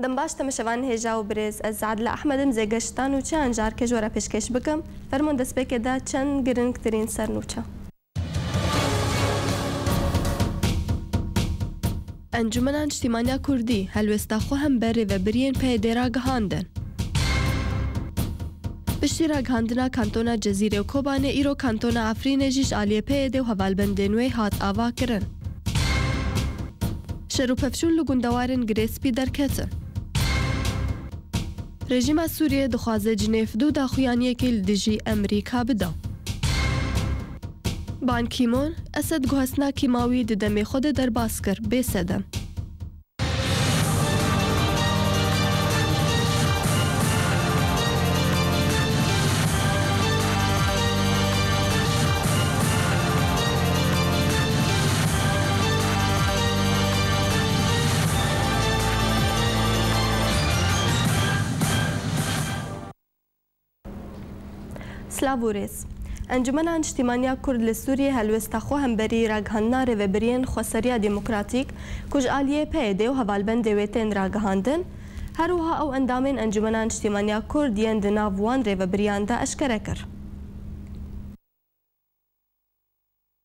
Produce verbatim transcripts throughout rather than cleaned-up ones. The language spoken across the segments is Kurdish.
Dem baş temeşevan hêja û birêz, ez Adile Ehmed im, zêgeşta nûçeyan ji arke ji we re pêşkêş bikim. Fermon destpêkê de çend giringtirîn ser nûçe. Encûmena Niştîmaniya Kurdî helwêsta xwe hember rêvebiriyên P Y D'ê ragihandin. Piştî ragihandina kantona Cezîrê û Kobanê, îro kantona Efrînê jî ji aliyê P Y D û hevalbendên wê hat avakirin. Şer û pevçûn li gundewarên Girê Spî derketin. Rejîma Sûriyê dixwaze Cinêv du daxuyaniyekê li dijî Emerîka bida. Ban Ki-moon, Esed guhestina kîmawî di demê xwe de derbas kir, bê sedem. Silav û rêz. Encûmena Niştîmaniya Kurd li Sûriyê helwêsta xwe hemberî ragihandina rêvebiriyên xweseriya demokratîk ku ji aliyê P Y D û hevalbendê wê tên ragihandin, her wiha ew endamên Encûmena Niştîmaniya Kurd yên di nav wan rêvebiriyan de eşkere kir.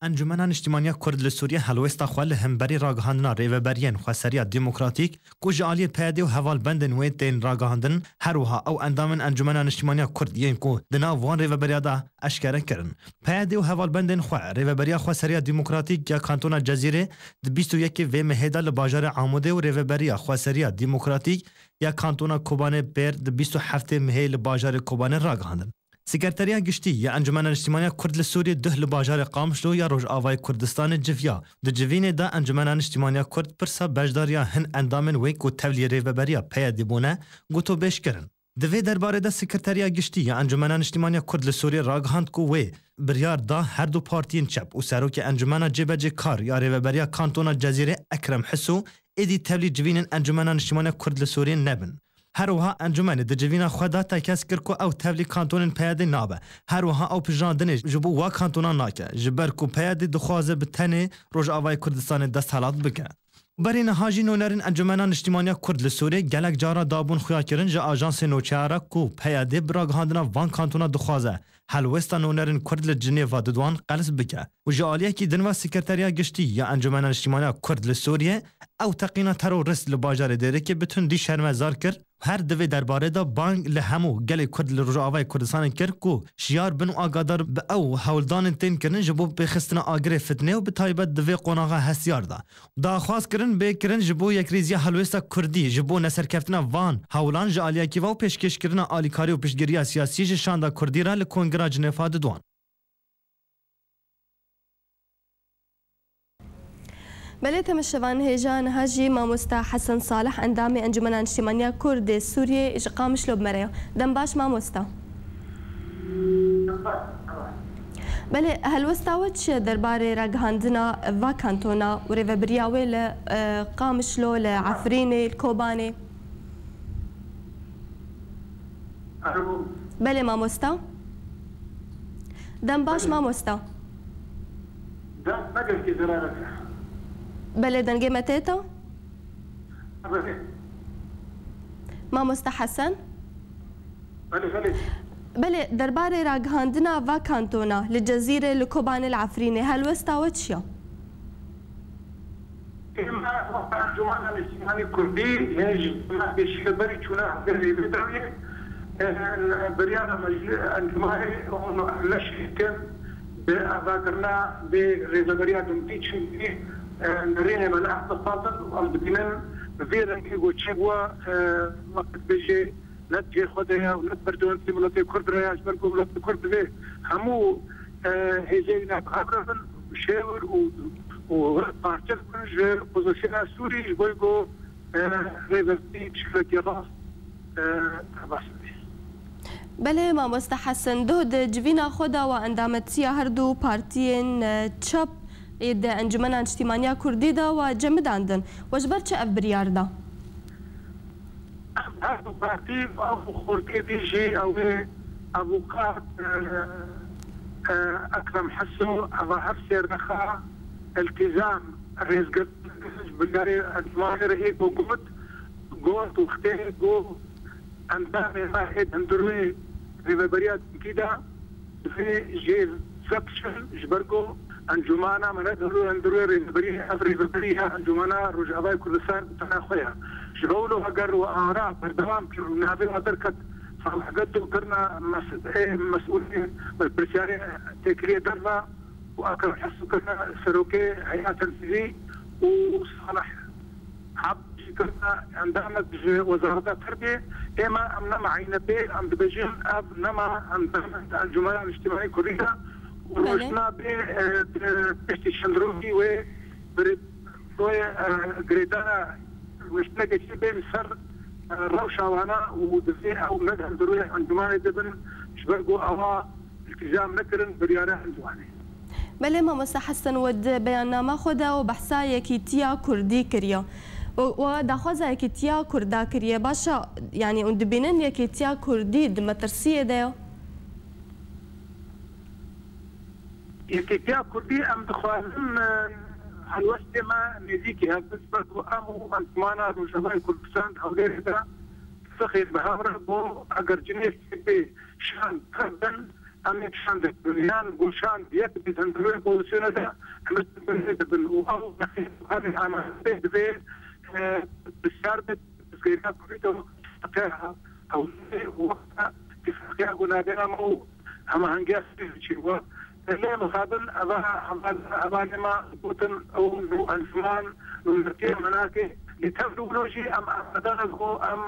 Encûmena Niştîmaniya Kurd li Sûriyê helwêsta xwe li hemberî ragihandina rêveberiyên xweseriya demokratîk ku ji aliyê P Y D û hevalbendên wê tên ragihandin, her wiha ew endamên Encûmena Niştîmaniya Kurd yên ku di nav wan rêveberiya de eşkere kirin. P Y D û hevalbendên xwe, rêveberiya xweseriya demokratîk ya kantona Cezîrê di bîst û yekê vê mehê de li bajarê Amûdê û rêveberiya xweseriya demokratîk ya kantona Kobanê pêr di bîst û heftê mehê li bajarê Kobanê ragihandin. Sekerteriya Giştî ya Encûmena Niştîmaniya Kurd li Sûriyê duh li bajarê Qamişlo ya Rojavayê Kurdistanê civiya. Di civînê de Encûmena Niştîmaniya Kurd pirsa beşdariya hin endamên wê ku tevlî rêveberiya P Y D bûne, gotobêj kirin. Di vê derbarê de Sekerteriya Giştî ya Encûmena Niştîmaniya Kurd li Sûriyê ragihand ku wê biryar da her du partiyên çep û serokê Encûmena Cêbecêkar ya Rêveberiya Kantona Cezîrê Ekrem Hiso êdî tevlî civînên Encûmena Niştîmaniya Kurd li Sûriyê nebin. Her wiha encûmenê di civîna xwe de tekez kir ku ew tevlî kantonên P Y D nabe. Her wiha ew pejirandinê ji bo wa kantona nake, ji ber ku P Y D dixwaze bi tenê Rojavayê Kurdistanê desthilat bike. Berî niha jî nûnerên Encûmena Niştîmaniya Kurd li Sûriyê gelek cara dabûn xuya kirin ji ajansê nûçeya re ku P Y D bi ragihandina van kantona dixwaze helwêsta nûnerên Kurd li Cinêva di wan qels bike û ji aliyekî din ve Sekerteriya Giştî ya Encûmena Niştîmaniya Kurd li Sûriyê ew teqîna terorîst li bajarê Dêrikê bi tundî şermezar kir. Her di vê derbarê de bang li hemû gelê Kurd li Rojavayê Kurdistanê kir ku şiyar bin û agadar bi ew hewldanên tên kirin ji bo pêxistina agirê fitnê û bi taybet di vê qonaxa hestiyar de. Daxwaz kirin bê kirin ji bo yekrêziya helwêsta Kurdî, ji bo neserkeftina van hewlan ji aliyekî ve û pêşkêşkirina alîkarî û piştgiriya siyasî ji şanda Kurdî re li Kongira Cinêfa di dwan. Belê temeşevan, hêja niha jî mamosta Hesen Salih, endamê Encûmena Niştîmaniya Kurd ê Sûriyê ji Qamişlo bi me re ye. Dem baş mamosta. Belê, helwesta we çi ye derbarê ragihandina va kantona û rêvebiriya wê li, e, Qamişlo, li Efrînê, li Kobanê? Alo. Belê mamosta. Dem baş mamosta. Dem me gelkî zirarek e. Belê dengê me tê ta? Belê. Mamosta Hesen? Belê, belê. Belê, derbarê ragihandina va kantona li Cezîrê, li Kobanê, li Efrînê, helwesta we çi ya? Ême wek Encûmena Niştîmanî Kurdî, yê ji me pêşî li berî çûna hevdeh Rêvebirê, e, biryara meclî-, encûmanê hûn leş dikin bi avakirina vê rêveberiya gundî, çimkî, e, nerînê me ne ehtiqatin û em dibînin bi vê rengî ku çêbûye, e, wek dibêjê ne di cihê xwe de ye û ne di berdewamî miletê Kurd re ye, ji ber ku miletê Kurd divê hemû, e, hêzê wî ne bi hev re bin, şêwir û, û parçe bibin ji opozîsyona Sûrî, ji bo ku, e, rêvebirî bi şiklekî rast, e, derbas bibe. Belê, mamoste Hesen, doh di civîna xwe de we endametiya her du partiyên, e, çep ê di Encûmena Niştîmaniya Kurdî de we cemidandin. We ji ber çi ev biryar da? Ev her du partî, ev xortê dî jî ew ê avûkat, e, e, Ekrem Heso, eva her sê rexa iltîzam, rêzgirtin ji biryarê encûmanê re ê ku got, got wextê ku endamê me ê di hundirê rêveberiya Tirkî de divê jê vekişin, ji ber ku encûmana me ne di hundirê rêveberiyê, ev rêveberî ya Encûmana Rojavayê Kurdistan bi tena xwe ye. Ji bo wilo eger we ara berdewam kir û navê we derket, Salih Gedo kirina mes-, ê mesûlê berpirsiyarê têkiliyê derve û Ekrem Heso kirina serokê heya tenfîzî û Salih Abd jî kirina endamek ji Wezareta Terbiyê. Êma em nema eynepê, em dibêjin ev nema endamek Encûmena Niştimanî Kurdî de û Belê. Rojnabe, e, di piştî çend rojî wê bi rê-, wê, e, girêdana rojnamekê çi bên ser, e, rewşa wana û divê ew ne di hundirê encûmanê de bin, ji ber ku ewa îltizam nekirin biryara encûmanê. Belê mamoste Hesen, we di beyannama xwe de we behsa yekîtiya kurdî kiriye. We, we daxwaza yekîtiya kurda kiriye. Baş e, yanî hûn dibînin yekîtiya kurdî di metirsiyê de ye? Yekîtiya kurdî em dixwazin, e, helwestê me nêzîkî hev bin, ji ber ku em û Encûmana Rojavayê Kurdistan di Hewlêrê de fixê bi hev re bû, eger cinê sê bê şan tev bin, em ê şan dibin. Yan ku şan yek bê di hundirê opozîsyonê de, em ê dibin û ew herê amade divê, e, bisyar bit, pirsgirêka kurdî de wexta hewl wexta tifaqîya gunadena me û hemahengiya sivîl çî bû. Lê mixabin eva, eva, evanê me gotin ew nû encûman, nûnertiya me nake. Lê tev li wilo jî em amade ne ku em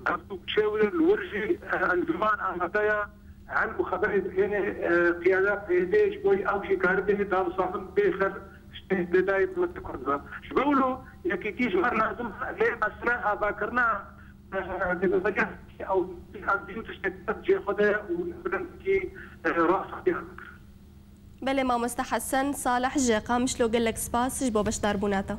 hevdû çêwilin li wir jî, e, encûman amade ye. Her ku xeberê dihêne, e, qiyada P Y D ji bo ew jî karibê dawî sazin bê ser tiştê lê dayê milletê Kurd be. Ji bo wilo yekîtî ji me lazim e, lê mesele avakirina, e, rêveberiya ew, ev tiştek cihê xwe de û li vir kî, e, rast diyan. Belê mamoste Hesen Salih ji Qamişlo, gelek spas ji bo beşdarbûna te.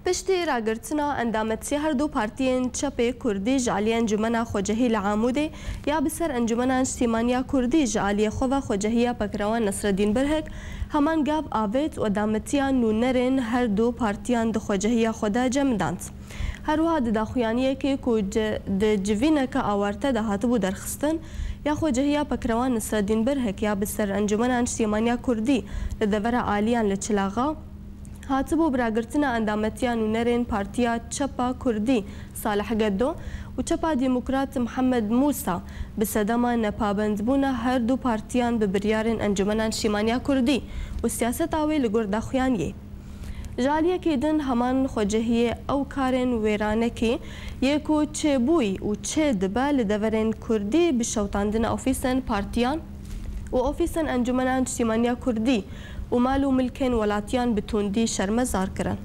Piştî ragirtina endametiya her du partiyên çepê kurdî ji aliyê Encûmena Xwecehî li Amûdê ya bi ser Encûmena Niştîmaniya Kurdî ji aliyê xwe ve Xwecehiya Pekrewan Nesreddîn Birhik, heman gav avêt û endametiya nûnerên her du partiyan di xwecehiya xwe de cemidand. Her wiha di daxuyaniyekê ku ci-, di civîneke awarte de hatibû derxistin, ya Xwecehiya Pekrewan Nisreddîn Birhik ya bi ser Encûmena Niştîmaniya Kurdî li devera aliyan li Çilaxa, hatibû bi ragirtina endametiya nûnerên Partiya Çepa Kurdî Salih Geddo û Çepa Demokrat Mihemed Mûsa bi sedema nepabendbûna her du partiyan bi biryarên Encûmena Niştîmaniya Kurdî û siyaseta wê li gor daxuyaniyê. Ji aliyekî din heman xwecihiyê ew karên wêranekî yê ku çêbûyî û çê dibe li deverên kurdî bi şewtandina ofîsên partiyan û ofîsên Encûmena Niştîmaniya Kurdî û mal û milkên welatiyan bi tundî şermezar kirin.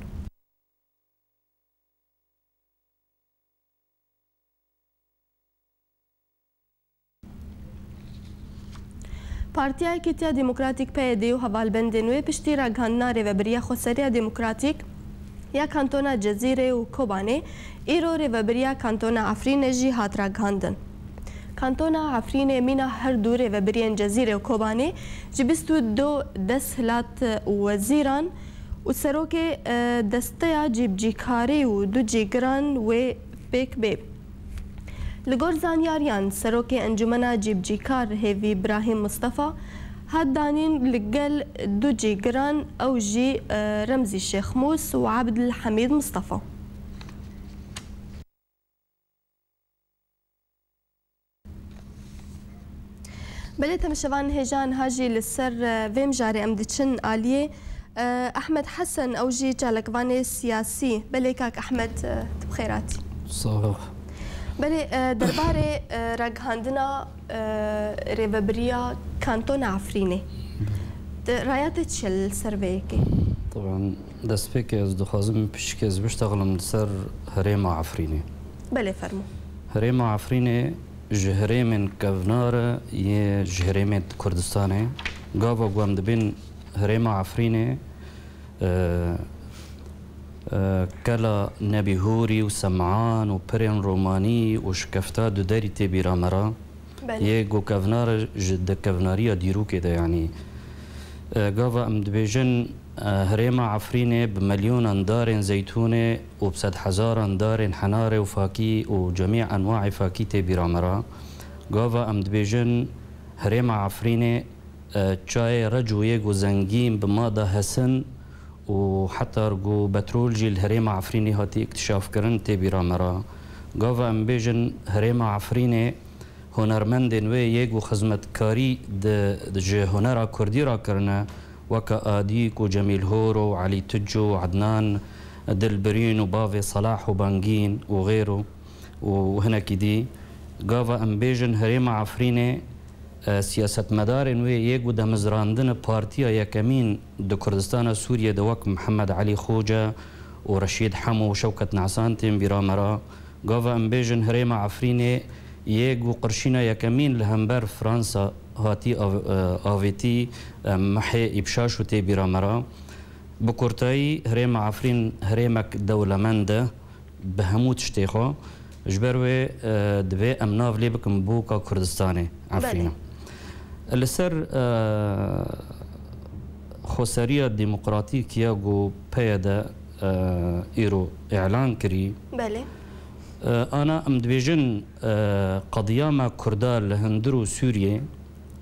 Partiya Yekîtiya Demokratîk, P Y D, û hevalbendên wê piştî ragihandina Rêvebiriya Xweseriya Demokratîk ya Kantona Cezîrê û Kobanê, îro Rêvebiriya Kantona Efrînê jî hat ragihandin. Kantona Efrînê mîna her du rêvebiriyên Cezîrê û Kobanê ji bîst û du desthilat û wezîran û serokê, e, desteya cîbicîkarî û du cîgiran wê pêk bê. Li gor zanyariyan, serokê Encûmena Cîbicîkar Hêvî Birahîm Mistefa hat danîn li gel du cîgiran, ew jî, e, Remzî Şêxmûs û Ebdilhemîd Mistefa. Belê, temaşevan hêja, niha jî li ser, e, vê mijarê em diçin aliyê. E, Ehmed Hesen, ew jî çalakvanê siyasî. Belê kak Ehmed, e, tu bi xêr hatî. Sağ ol. Belê, e, derbarê, e, ragihandina, e, rêvebiriya Kantona Efrînê. Te, raya te çi ye li ser vê yekê? Taban, destpêkê ez dixwazim pişikê ez biştexlim li ser herêma Efrînê. Belê, fermo. Herêma Efrînê ji herêmên kevnar e yê ji herêmê Kurdistanê. Gava ku em dibên herêma Efrînê, e, E, Kela Nebî Hûrî û Sem'an û pirên romanî û şikefta duderî tê bîra me re. Belê. Yê ku kevnar ji, di kevnariya dîrokê de, yanî, e, gava em dibêjin, e, herêma Efrînê bi milyonan darên zeytûnê û bi sedhezaran darên henarê û fakî û cemî enwaê fakî tê bîra me re. Gava em dibêjin herêma Efrînê, e, çayê Reco yê ku zengîn bi mada hesin û heta ku petrol jî li herêma Efrînê hatî îktişafkirin tê bîra me re. Gava em bêjin herêma Efrînê hunermendên wê yê ku xizmetkarî di, di ji hunera kurdî re kirine, weke Adîk û Cemîl Horo û Elî Tuco û Ednan Dilbirîn û bavê Selah û Bangîn û xêro û hinekî dî. Gava em bêjin herêma Efrînê, e, siyasetmedarên wê yê ku demizrandine partiya yekemîn di Kurdistana Sûriyê de wek Mihemed Elî Xoce û Reşîd Hemo û Şewket Nesan tên bîra me re. Gava em bêjin herêma Efrînê yê ku qirşîna yekemîn li hember Fransa hatî av-, e, avêtî, e, mehê Îpşaşo tê bîra me re. Bi kurtayî herêma Efrîn herêmek dewlemend e. Bi hemû tiştê xwe. Ji ber wê, e, divê em nav lê bikin boka Kurdistanê, Efrîna. Belê. Li ser, e, xweseriya demokratîk ya ku P Y D, e, îro îlan kirî, Belê. e, ana em dibêjin, e, qediya me Kurda li hundir û Sûriyê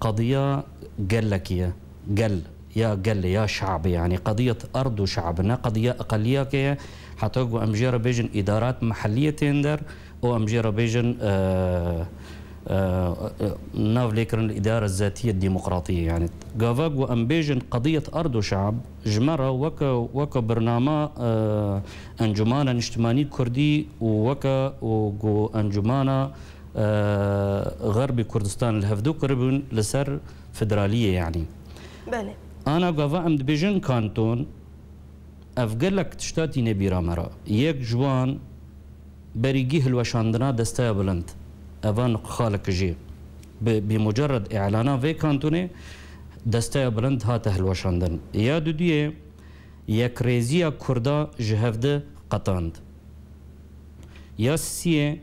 qediya gelekî ye. Gel. Ya gelê, ya şe'bê, yanî qediyet erd û şe'b, ne qediya eqeliyekê ye. Heta ku em jê re bêjin îdarat mehelliyê tên der û em jê re bêjin, e, e, e, nav lê kirin li îdara zetiyê demokratiyê. Yanî gava ku em bêjin qediyet erd û şe'b, ji me re weke, weke birnama, e, Encûmana Niştimanî Kurdî û weke û ku Encûmana, e, Xerbî Kurdistan li hevdu kiribûn li ser federaliyê, yanî. Belê. Ana gava em dibêjin kanton, ev gelek tişta tîne bîra me re. Yek ji wan berî gî hilweşandina Desteya Bilind. Eva nuqxalek jî. Bi, bi mucerred îlana vê kantonê Desteya Bilind hate hilweşandin. Ya dudiyê yekrêziya Kurda ji hevdi qetand. Ya sisiyê,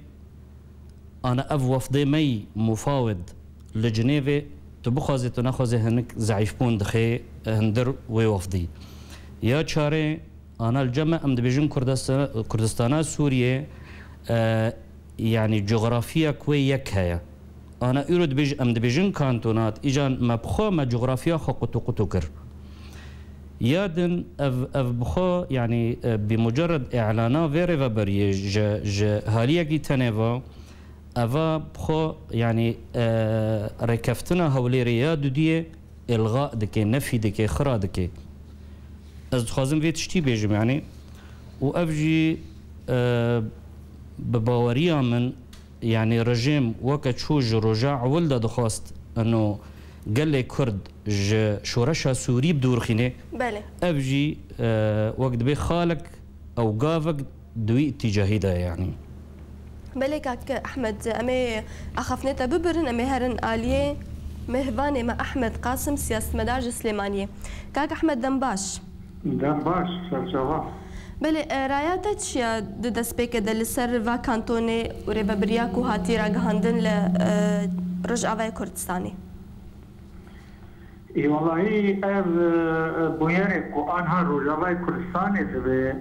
ana ev wefdê me yî mufawid li Cinêvê, tu bixwazê tu nexwazê hinik zeîfbûn dixê hundir wê wefdî. Ya çarê, ana li cem me em dibêjin Kurdistan-, Kurdistana Sûriyê, e, yanî cografiyek wê yek heye. Ana îro dibêj-, em dibêjin kantonat, îcan me bi xwe me cografya xwe qutu qutu kir. Ya din ev, ev bi xwe, yanî, e, bi mucerred îlana vê rêveberiyê ji, ji haliyekî tenê ve, eva bi xwe, yanî, e, rêkeftina Hewlêrê ya dudiyê îlxa dike, nefî dike, xira dike. Ez dixwazim vê tiştî bêjim, yanî, û ev jî, e, bi baweriya min, yanî rejîm weke çû ji roja ewil de dixwest eno gelê Kurd ji şoreşa Sûrî bi dûr xînê. Belê. Ev jî, e, wek dibê xalek ew gavek di wî îtîcahî de ye, yanî. Belê kak Ehmed, em ê axaftinê te bibirin, em ê herin aliyê mêhvanê me Ehmed Qasim, siyasetmedar ji Silêmaniyê. Kak Ehmed, dem baş. Dem baş, serçava. Belê, e, raya te çi ya di destpêkê de li ser va kantonê û rêvebiriya ku hatî ragihandin li, e, Rojavayê Kurdistanê? Ê, welahî ev, e, bûyerê ku anha Rojavayê Kurdistanê dibe,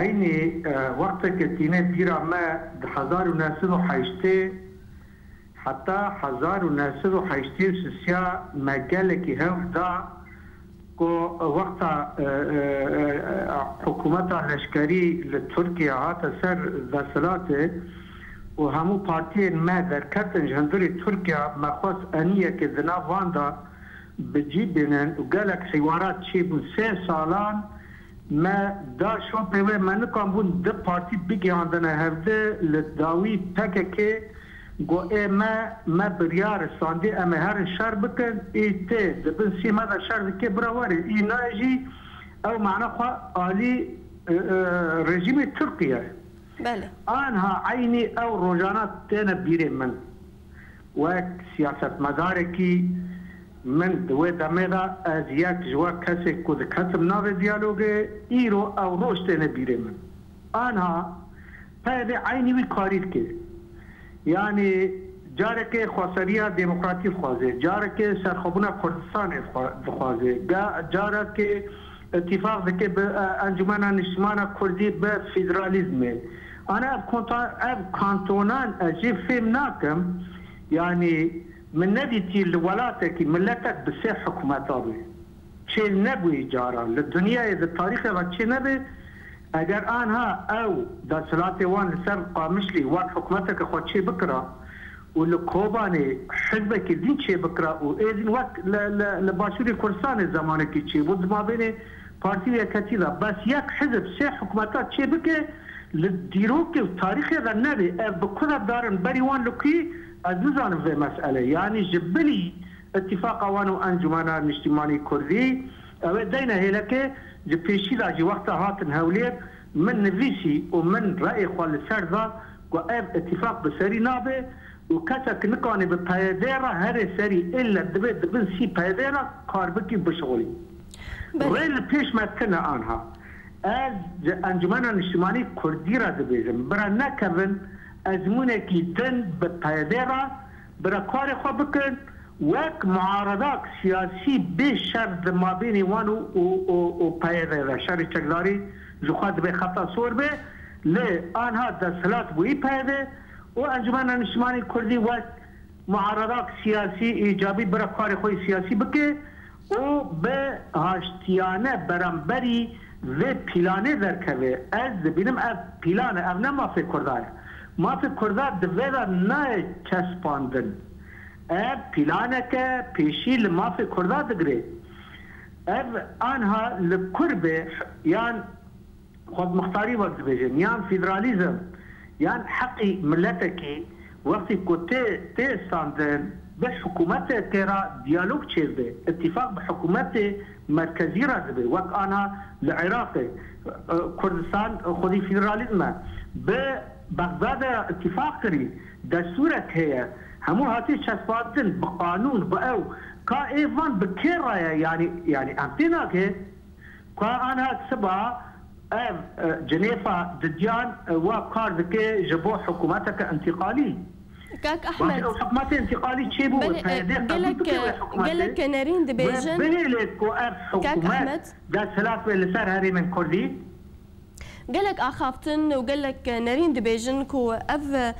eynî, e, wexteke tîne bîra me di hezar û neh sed û heştê heta hezar û neh sed û heştê û sisiya me gelekî hewl da ku wexta, e, e, e, hikûmeta leşkerî li Tirkiye hate ser desthilatê û hemû partiyên me derketin ji hundirê Tirkiye, me xwest eniyekê di nav wan de bi cî bînin û gelek hîwarat çêbûn. Sê salan me da şopê wê, me nikanbûn di partî bigihandine hevdi, li dawî P K K got, ê me, me biryar standî, em ê herin şer bikin, ê tê di bin sî me de şer dike, bira werê, ê nayê jî ew mana xwe alî, e, e, rejîmê Tirkiye. Belê. Anha eynî ew rojana têne bîrê min. Wek siyasetmedarekî Min di wê demê de ez yek ji we kesê ku diketim navê diyalogê, îro ew roj têne bîrê min. Anha P Y D eynî wî karî dike. Yanî carekê xweseriya demokratî dixwaze, carekê serxwebûna Kurdistanê dixwa-, dixwaze, ga-, carekê îtîfaq dike bi, e, Encûmena Niştimana Kurdî bi federalîzmê. Ana ev konta-, ev kantonan ez jê fêm nakim. Yanî min nedîtî li welatekî miletek bi sê hikûmeta bê. Çê nebûyî cara. Li dinyayê di tarîxê ve çê nebe. Eger anha ew desthilatê wan li ser Qamişlî wek hikûmeteke xwe çê bikira û li Kobanê hizbekî din çê bikira û ê din wek li, li, li Başûrê Kurdistanê zemanekî çê bû, di mabênê partî û yeketî de bes yek hizb sê hikûmeta çê bike, li dîrokê û tarîxê de nebe. Ev bi ku de darin berî wan li kuyî, ez nizanim vê meselê. Yanî ji bilî îtîfaqa wan û Encûmena Niştimanî Kurdî, ew ê deyne hêlekê. Ji pêşî de jî wexta hatin Hewlêr, min nivîsî û min reyê xwe li ser da ku ev îtîfaq bi serî nabe û kesek nikane bi P Y D re herê serî, ille divê di bin sî P Y D re kar bikî û bişixulî. Belê. Rê li pêş me tine anha. Ez ji Encûmena Niştimanî Kurdî re dibêjim, bira nekevin ezmûnekî din bi P Y D re, bira karê xwe bikin, wek muaredak siyasî bê şer di mabênê wan û, û, û, û P Y D de. Şerê çekdarî ji xwe dibê xeta sor be, lê anha desthilat bûyî P Y D û Encûmena Niştimanî Kurdî wek muaredak siyasî îcabî bira karê xwe yê siyasî bike û bi haştiyane beramberî vê pîlanê derkeve. Ez dibînim ev pîlan e, ev ne mafê Kurda ye. Mafê Kurda di vê de nayê çespandin. Ev pîlaneke pêşî li mafê Kurda digire. Ev anha li kur be yan xwedmixtarî wek dibêjin, yan federalîzm, yan heqî miletekî, wextî ku tê, tê standin, bi hikûmeteke re diyalog çêdibe, îtîfaq bi hikûmetê merkezî re dibe, wek ana li Iraqê, e, Kurdistan xwedî federalîzm e, bi Bexdadê re îtîfaq kirî, destûrek heye, hemû hatî çespandin, bi qanûn, bi ew, ka ê van bi kê re ye, yanî, yanî em tênagê. Ka ana siba ev, e, Cinêfa didiyan, e, wa kar dike ji bo hikûmeteke întîqalî. Kak Ahmed. Ew hikûmetê întîqalî çê bû? Belê, e, P Y D qebûl gelek, bike wê hikûmetê. Gelek nerîn dibêjin. Wê bihêle ku ev hikûmet desthilat be li ser herêmên Kurdî. Gelek axaftin û gelek nerîn dibêjin ku ev, e,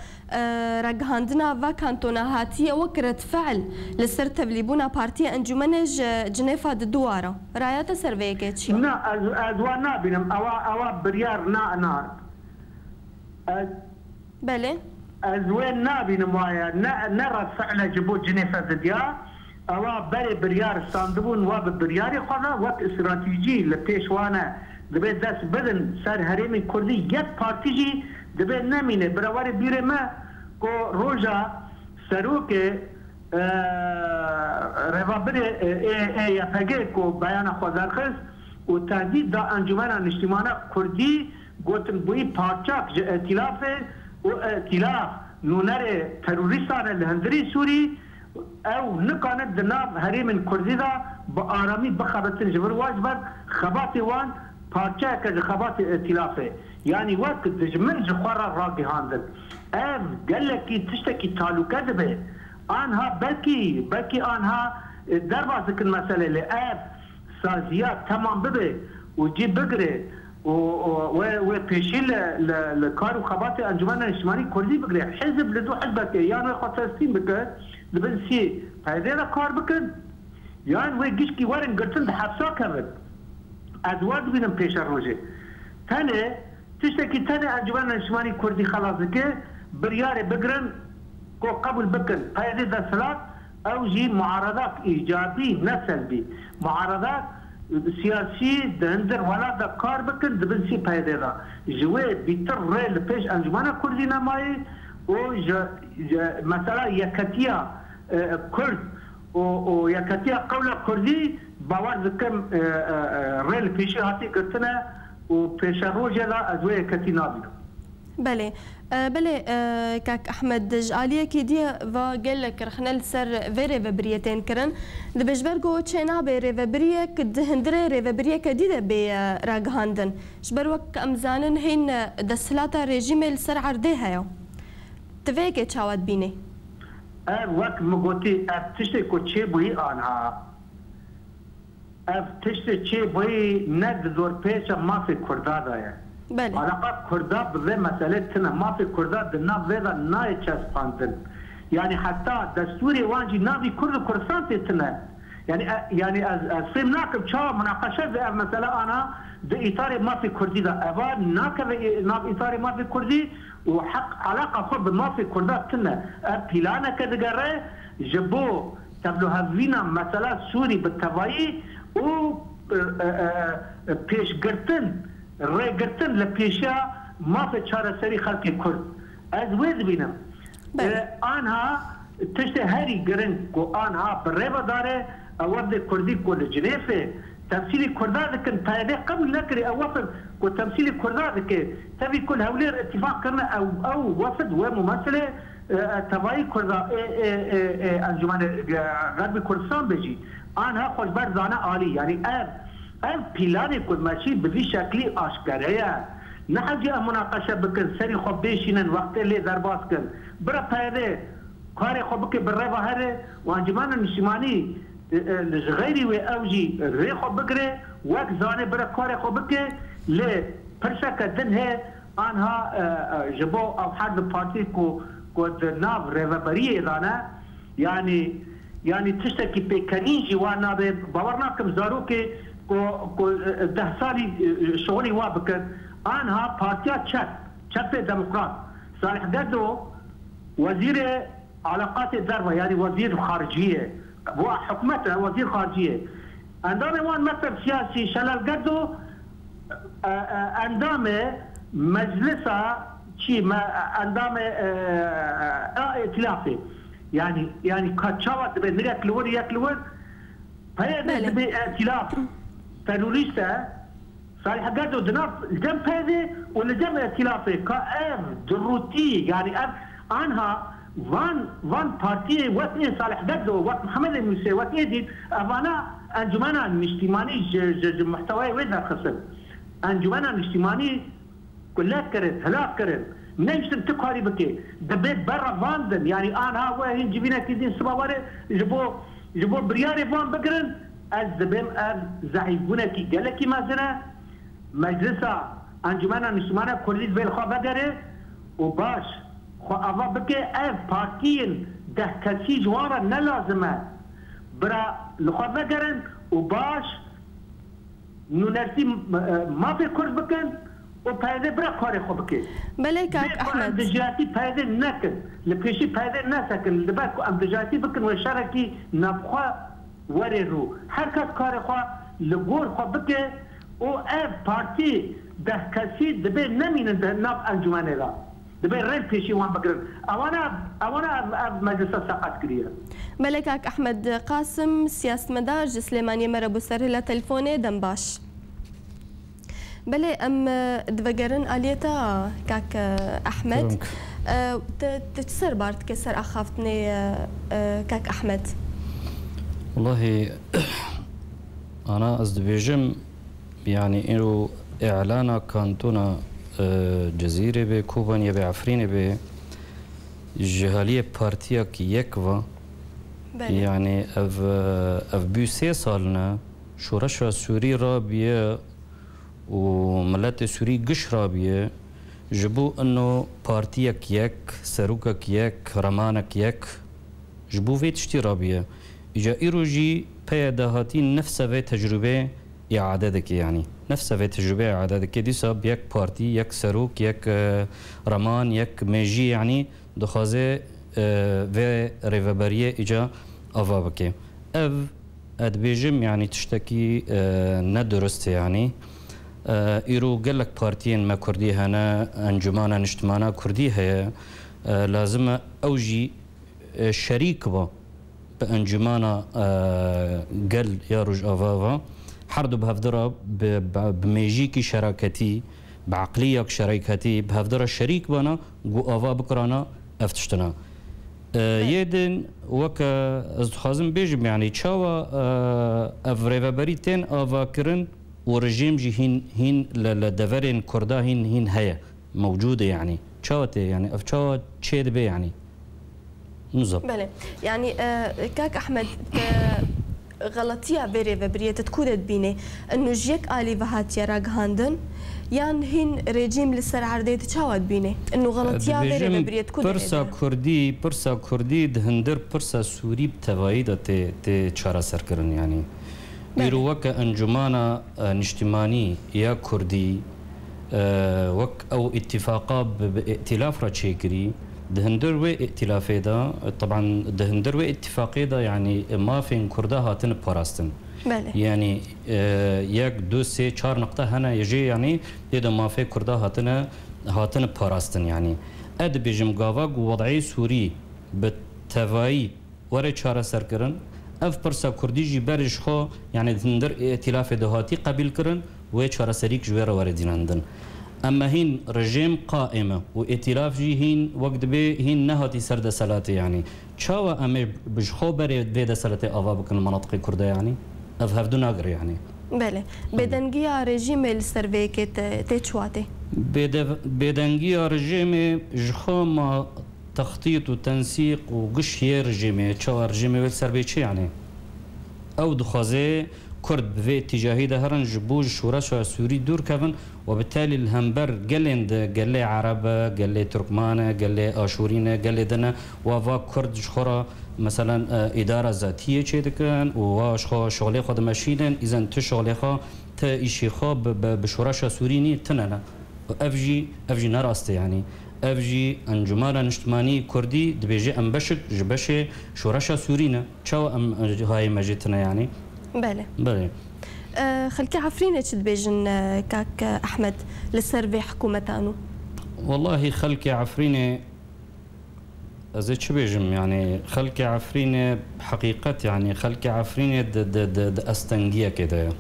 ragihandina va kantona hatiye wek redfe'l li ser tevlîbûna Partiya Encûmenê ji Cinêfa di duwara. Raya te ser vê yekê çi ye? Na, ez, ez wan nabînim. Ewa, ewa biryar na, na. Ez, Belê. Ez wê nabînim waye. Ne, ne redfe'l e ji bo Cinêfa didiya. Ewa berê biryar standibûn, wa bi biryarê xwe ve wek stratejî li pêş wan e. Dibê dest bidin ser herêmên Kurdî, yek partî jî dibê nemîne. Bira were bîrê me ku roja serokê, e, rêvebirê, e, ê, ê Y P G ku beyana xwe derxist û tehdîd da Encûmena Niştîmana Kurdî, gotin bûyî parçak ji îtîlafê û îtîlaf nûnerê terorîstan e li hundirê Sûrî. Ew nikane di nav herêmên Kurdî de bi aramî bixebitin, ji vir wa ji ber xebatê wan parçeyeke ji xebatê îtîlafê, yanî wek dijmin ji xwe re ragihandin. Ev gelekî tiştekî talûke dibe. Anha belkî, belkî anha, e, derbas dikin meselê, lê ev saziya temam bibe û cî bigire û, û wê, wê pêşî li, li, li kar û xebatê Encûmena Niştimanî Kurdî bigire. Hizb li dû hizbekê yan wê xwe teslîm bike, di bin sî P Y D de kar bikin, yan wê gişkî werin girtin di hepsa kevin. Ez wer dibînim pêşerojê. Tenê, tiştekî tenê Encûmena Niştimanî Kurdî xelas dike, biryarê bigirin ku qebûl bikin P Y D desthilat, ew jî muaredak îcabî, ne selbî. Muaredak siyasî di hundir welat de kar bikin, di bin sî P Y D de. Ji wê bîtir rê li pêş Encûmena Kurdî nemayî û ji, ji mesela yeketiya, e, Kurd û, û yeketiya qewla Kurdî, bawer dikim, e, e, e, rê li pêşî hatî girtine û pêşerojê de ez wê yeketî nabînim. Belê. E, belê, e, kak Ehmed, ji aliyekî dî va gelek rexne li ser vê rêvebiriyê tên kirin. Dibêj ber ku çênabe rêvebiriyek di hundirê rêvebiriyeke dî de bê, e, ragihandin. Ji ber wek em zanin hîn, e, desthilata rejîmê li ser erdê heye. Tu vê yekê çawa dibînî? Ev wek min gotî, ev tiştê ku çêbûyî anha. Ev tiştê çêbûyî ne di dorpêça mafê Kurda de ye. Belê. Alaqa Kurda bi vê meselê tine. Mafê Kurda di nav vê de nayê çespandin. Yanî heta destûrê wan jî navî Kurd û Kurdistan tê tine. Yanî, e, yanî ez, ez fêm nakim çawa munaqeşe bi ev mesele ana di îtarê mafê Kurdî de. Eva nakeve ê-, nav îtarê mafê Kurdî û heq alaqa xwe bi mafê Kurda tine. Ev planeke digere ji bo tevlihevîna mesela Sûrî bi tevayî û, e, e, e, pêşgirtin, rêgirtin li pêşiya mafê çareserî xelkê Kurd. Ez wê dibînim. Belê. E, anha tiştê herî giring ku anha bi rêve dare, ew wefdê Kurdî ku li Cinêfê temsîlî Kurda dikin, P Y D qebûl nekirî, ew wefd ku temsîlî Kurda dike, tevî ku li Hewlêr îtîfaq kirine, ew, ew wefd wê mumesilê, e, e, tevayî Kurda, ê, ê, ê, ê, Encûmenê, e, Xerbî Kurdistan be jî. Anha xwe ji ber zane alî. Yanî ev, ev planê ku meşî bi vî şeklî aşkere ye. Ne hewce em munaqeşe bikin, serî xwe bêşînin, wextê lê derbas kin. Bira P Y D karê xwe bike bi rêva here û Encûmena Niştimanî, e, e, ji xeyrî wê ew jî rê xwe bigire, wek zanê bira karê xwe bike, lê pirseke din heye, anha, e, e, ji bo ew her du partî ku, ku di nav rêveberiyê de ne, yanî, yanî tiştekî pêkenîn jî wan nabe. Bawer nakim zarokê ku, ku, e, deh salî, e, şixulî wa bikin. Anha partiya çep, çepê demokrat, Salih Gedo, wezîrê alaqatê derve, yanî wezîr xariciyê. Bu hikûmet e, wezîr xariciyê. Endamê wan mektev siyasî Şelal Gedo, e, e, endamê meclisa çi, me, endamê, e, e, a îtilafê. Yanî, yanî ka çawa dibe, nirek li wir, yek li wir, P Y D Belê. dibe îtilaf, terorîst e. Salih Gedo di nav li cem P Y D û li cem îtilafê, ka ev durûtî, yanî ev anha van, van partiyê wek ê Salih Gedo, wek Mihemedê Mûsê, wek ê dîn, evana Encûmena Niştimanî ji, ji, ji muhtewayê wê derxistin. Encûmena Niştimanî kulek kirin, hilak kirin. Nehiştin tu karî bike. Dibe berevandin. Yanî anha we hîn civînekî din siba were ji bo, ji bo biryarê van bigirin. Ez dibêm ev zeîfbûnekî gelekî mezin e. Meclisa Encûmena Niştimana Kurdî divê li xwe vegere û baş xwe ava bike. Ev partiyên deh kesî ji wan re ne lazim e. Bira li xwe vegerin û baş nûnertî, e, mafê Kurd bikin û P Y D bira karê xwe bike. Belê, kak Bê ku em Ehmed. dijayetî P Y D nekin, li pêşî P Y D nesekin, li ber ku em dijayetî bikin wê şerekî navxwe were rû. Her kes karê xwe li gor xwe bike û ev partî deh kesî dibê nemînin di nav encûmenê de. Dibê rê pêşî wan bigirin. Ewana, ewana ev, ev meclisa seqet kiriye. Belê kak Ehmed Qasim, siyasetmedar ji Silêmaniyê me re bû ser hêla telefonê, dem baş. Belê, em, e, divegerin aliyê te, kak, e, Ehmed. Tirûnk. E, tu, tu çi serbar dike ser axaftinê, e, e, kak Ehmed? Wellahî, ana ez dibêjim, Yanî îro îlana kantona, e, Cizîrê be, Kobaniyê be, Efrînê be, ji aliyê partiyek yek ve. Belê. Yanî ev, e, ev bû sê sal ne, şoreşa Sûrî rabiye û miletê Sûrî giş rabiye, ji bo ino partiyek yek, serokek yek, remanek yek, ji bo vê tiştî rabiye. Îca îro jî peye dahatî nefse vê tecrûbê îade dike, yanî nefse vê tecrûbê îade dike. Dîsa bi yek partî, yek serok, yek, e, reman, yek mêjî, yanî dixwaze, e, vê rêveberiyê îca ava bike. Ev, ez dibêjim, yanî tiştekî, e, ne durust e, yanî. E, îro gelek partiyên me kurdî hene, Encûmana Niştimana Kurdî heye. E, lazim e ew jî e, şerîk ba bi encûmana, e, gel ya Rojava ve. Her du bi hevdi re bi, bi, bi mêjiyekî şeraketî, bi eqlî ya şereketî bi hevdira şerîk bana, ku ava bikirana ev tiştina. E, Evet. Yê din weke ez dixwazim bêjim, yanî çawa, e, ev rêveberî tên avakirin û rejîm jî hîn, hîn li, li deverên Kurda hîn, hîn heye, mewcûd e yanî. Çawa tê yanî? Ev çawa çê dibe yanî? Nizam. Belê. Yanî, e, kak Ehmed, te xeletiya vê rêvebiriyê te di ku de dibînê? Ino ji yek alî ve hatiye ragihandin, yan hîn rejîm li ser erdê, tu çawa dibînê? Ino xeletiya vê Dibêjim, rêvebiriyê di ku de pirsa hebe? Kurdî, pirsa Kurdî di hundir pirsa Sûrî bi tevayî de tê, tê çareserkirin yanî. Belê. Îro weke Encûmana, e, Niştimanî ya Kurdî, e, wek ew îtîfaqa bi, bi îtîlaf re çêkirî, di hundir wê îtîlafê de, e, teban di hundir wê îtîfaqê de, yanî, e, mafên Kurda hatine parastin. Belê. Yanî, e, yek, du, sê, çar niqte hene, yê jê, yanî, tê de mafê Kurda hatine, hatine parastin, yanî. Ez dibêjim, gava ku wed'ê Sûrî bi tevayî were çareserkirin. Ev pirsa Kurdî jî berê ji xwe, yanî di hundir îtîlafê de hatî qebîlkirin, wê çareserîk ji wê re were dînandin. Ema hîn rejîm qaîm e û îtîlaf jî hîn wek dibê hîn nehatî ser deselatê, yanî çawa em ê bi ji xwe berê vê deselatê ava bikin li menatiqê Kurda, yanî ev hevdu nagire, yanî. Belê. Bêdengiya rejîmê li ser vê yekê te, tê çi watê? Bêde-, bêdengiya rejîmê ji xwe ma textît û tensîq û giş yê rejîmê, çawa rejîmê wê li ser bê çi, yanî? Ew dixwaze Kurd bi vê tîcahî de herin, ji bo ji şoreşa Sûrî dûr kevin û bi telî li hember gelên di, gelê Ereb e, gelê Turkman e, gelê Aşûrî ne, gelê din e, wa va Kurd ji xwe re, meselen, e, îdara zatiyê çê dikin û wa ji xwe şixulê xwe dimeşînin, îzen tu şixulê xwe, tu îşê xwe bi, bi, bi şoreşa Sûrî nî, tune ne. Ev jî, ev jî ne rast e, yanî. Ev jî Encûmana Niştimanî Kurdî dibêje em beşik ji beşê şoreşa Sûrî ne. Çawa em, e, hayê me jê tune, yanî? Belê. Belê. E, xelkê Efrînê çi dibêjin, e, kak Ehmed, li ser vê hikûmeta nû? Wellahî xelkê Efrînê Ez ê çi bêjim, yanî xelkê Efrînê heqîqet, yanî xelkê Efrînê di, di, di, di estengiyekê de ye.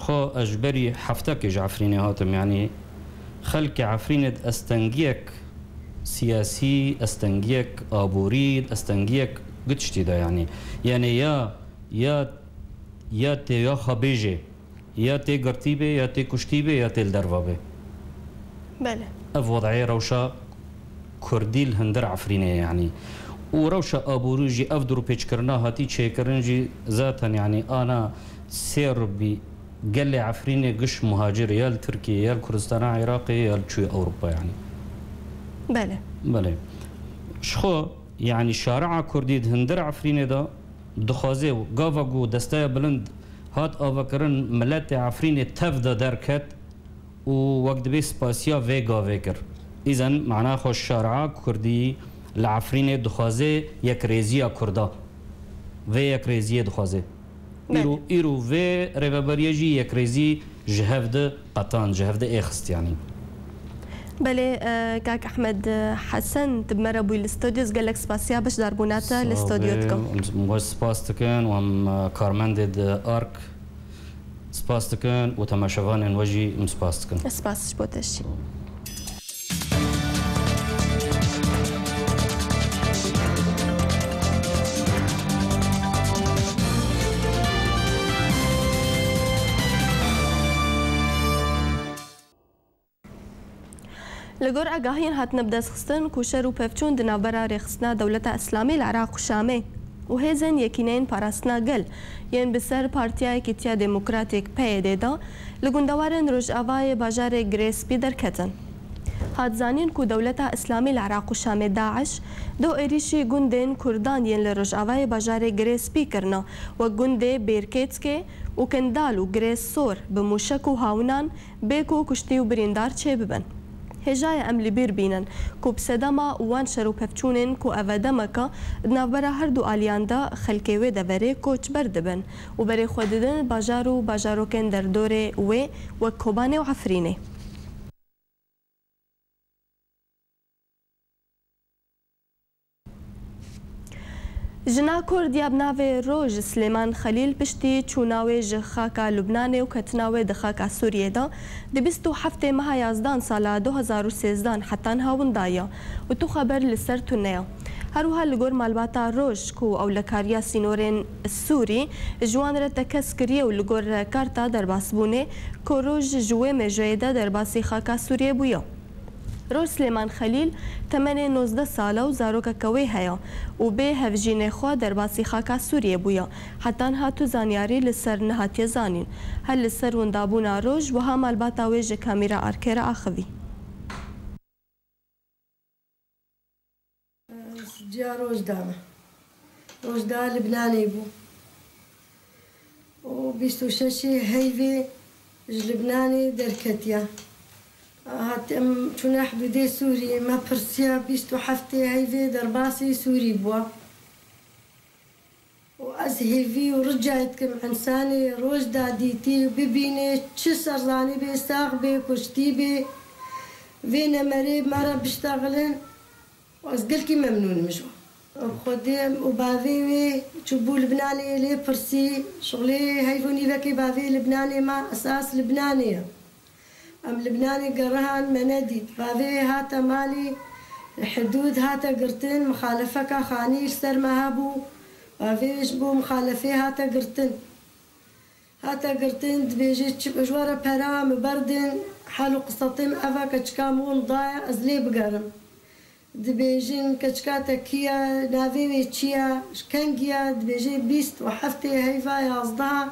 Xwe ez ji berî heftekê ji Efrînê hatim, yanî xelkê Efrînê di estengiyek siyasî, estengiyek aborî, estengiyek gitiştî de, yanî. Yanî ya, ya, ya tê ya xwe bêjê, ya tê girtî bê, ya tê kuştî bê, ya tê li derva bê. Belê. Ev wed'ê rewşa Kurdî li hundir Efrînê ye, yanî. Û rewşa aborî jî ev dirûpêçkirina hatî çêkirin jî zaten, yanî, ana sê ribî gelê Efrînê giş muhacir, ya li Tirkiyê, ya li Kurdistana Iraqê, ya li çûyê Ewropa, yanî. Belê. Belê. Ji xwe, yanî, şari'a Kurdî di hundir Efrînê de dixwaze, gava ku Desteya Bilind hat avakirin, miletê Efrînê tev de derket û wek dibê spasiya vê gavê kir. Îzen mana xwe şari'a Kurdî li Efrînê dixwaze yekrêziya Kurda. Vê yekrêziyê dixwaze. Belê. Îro, îro vê rêveberiyê jî yekrêzî ji hev di qetand, ji hev di êxist, yanî. Belê, e, kak Ehmed, e, Hesen, tu bi me re bûyî li stûdyo, ez gelek spasiya beşdarbûna te li stûdyo dikim. Sağ ol. Em, em we spas dikin û em, e, karmendê di ARK spas dikin û temaşevanên we jî em spas dikin. Spas ji bo te jî. Li gor agahiyên hatine bidestxistin ku şer û pevçûn di navbera rêxistina Dewleta Îslamî li Iraq û Şamê û Hêzên Yekîneyên Parastina Gel yên bi ser Partiya Yekîtiya Demokratîk, P Y D, de li gundewarên rojavayê bajarê Girê Spî derketin. Hat zanîn ku Dewleta Îslamî li Iraq û Şamê, DAIŞ, du êrîşî gundên Kurdan yên li rojavayê bajarê Girê Spî kirine, wek gundê Bêrkêtkê û Kindal û Girê Sor bi mûşek û hawnan bê ku kuştî û birîndar çêbibin. Hêja ye em li bîr bînin ku bi sedema wan şer û pevçûnên ku eve demeke di navbera her du aliyan de xelkê wê deverê koçber dibin û berê xwe didin bajar û bajarokên derdorê wê wek Kobanê û Efrînê. Jina Kurd ya bi navê Roj Silêman Xelîl piştî çûna wê ji xaka Lubnanê û ketina wê di xaka Sûriyê de, di bîst û heftê meha yazdan sala du hezar û sêzdan heta niha winda ye û tu xeber li ser tune ye. Her wiha li gor malbata Roj ku ewlekariya sînorên Sûrî ji wan re tekez kiriye û li gor karta derbasbûnê ku Roj ji wê mêjoyê de derbasî xaka Sûriyê bûye. Roj Silêman Xelîl temenê nozdeh sal e û zarokeke wê heye û bê hevjînê xwe derbasî xaka Sûriyê bûye. Heta niha tu zanyarî li ser nehatiye zanîn. Her li ser windabûna Roj wiha malbata wê ji kamîra arkê re axivî. Ciya Rojda me. Rojda Libnanê bû. Û bîst û şeşê heyvê ji Libnanê derketiye. Hat em çûne hidûdê Sûriyê, me pirsiya bîst û heftê heyvê derbasî Sûrî bûye. Û ez hêvî û ricayê dikim, însanê Rojda dîtî bibînê, çi serzanî bê, sax bê, kuştî bê, vê nemerê me re biştexilin. Ez gelkî memnûn im ji wan. Xwedê û bavê wê çûbû Libnanê lê pirsî, şixulê heyv û nîvekê bavê Libnanê ma esas Libnanê ye. Em Libnanê gerihan me nedît. Bavê wê hate malê, li hidûd hate girtin, mixalefeka xanî li ser me hebû. Bavê wê ji bo mixalefê hate girtin. Hate girtin, dibêje, çi ji we re pera min berdin, hal û qiseta min ev e, keçika min wan daye, ez lê bigerim. Dibêjin, keçika te kî ye, navê wê çi ye, ji kengî ye, dibêje, bîst û heftê heyva yazdeha,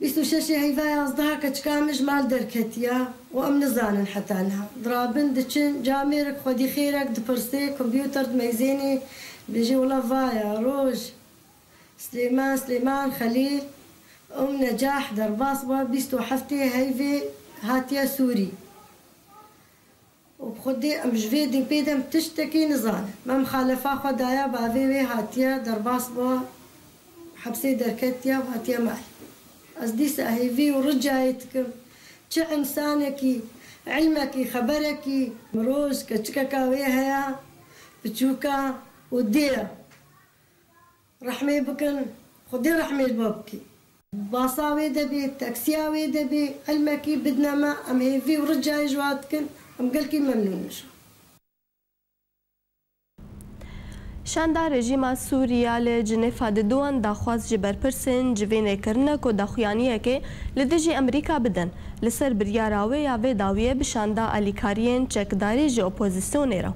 bîst û şeşê heyva yazdeha keçika min ji mal derketiye û em nizanin heta niha. Dirabin diçin, camêrek xwedî xêrek dipirse, kompûter dimeyzênê, dibêje, wela va ye, Roj. Silêman, Silêman Xelîl, Ew Necah derbas bû, bîst û heftê heyvê hatiye Sûrî. Û bi xwedê em ji vê dî pê de em tiştekî nizanin. Me mixalefa xwe daye, bavê wê hatiye derbas bû, hepsê derketiye û hatiye malê. Ez dîsa hêvî û ricayê dikim, çi însanekî, ilmekî, xeberekî, mirov keçikeka wê heye, piçûka û dê ye. Rehmê bikin, Xwedê rehmê ji bo bikî. Basa wê de bê, teksiya wê de bê, ilmekî bidine me, em hêvî û ricayê ji wa dikin, em gelkî memnûn in ji wa. Şanda rejîma Sûrî ya li Cinêfa Diduan daxwaz ji berpirsên civînê kirine ku daxuyaniyekê li dijî Amerîka bidin, li ser biryara wê ya vê dawiyê bi şanda alîkariyên çekdarî ji opozîsyonê re.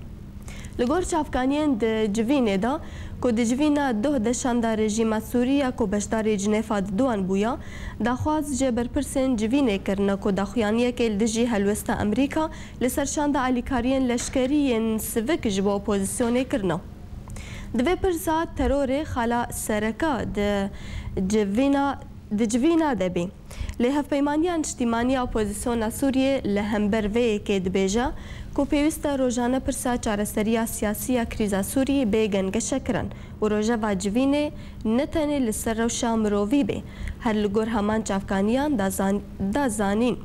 Li gor çavkaniyên di civînê de ku di civîna doh de şanda rejîma Sûrî ya ku beşdarî Cinêfa Diduan bûya, daxwaz ji berpirsên civînê kirine ku daxuyaniyekê li dijî helwesta Amerîka li ser şanda alîkariyên leşkerî yên sivik ji bo opozîsyonê kirine. Di vê pirsa terorê xala sereke di civîna, di civîna de bî. Lê Hevpeymaniya Niştîmanî ya Opozisyona Sûriyê li hember vê yekê dibêje ku pêwîst e rojane pirsa çareseriya siyasî ya krîza Sûrî bê gengeşekirin û rojeva civînê ne tenê li ser rewşa mirovî bê. Her li gor heman çavkaniyan da zan-, da zanîn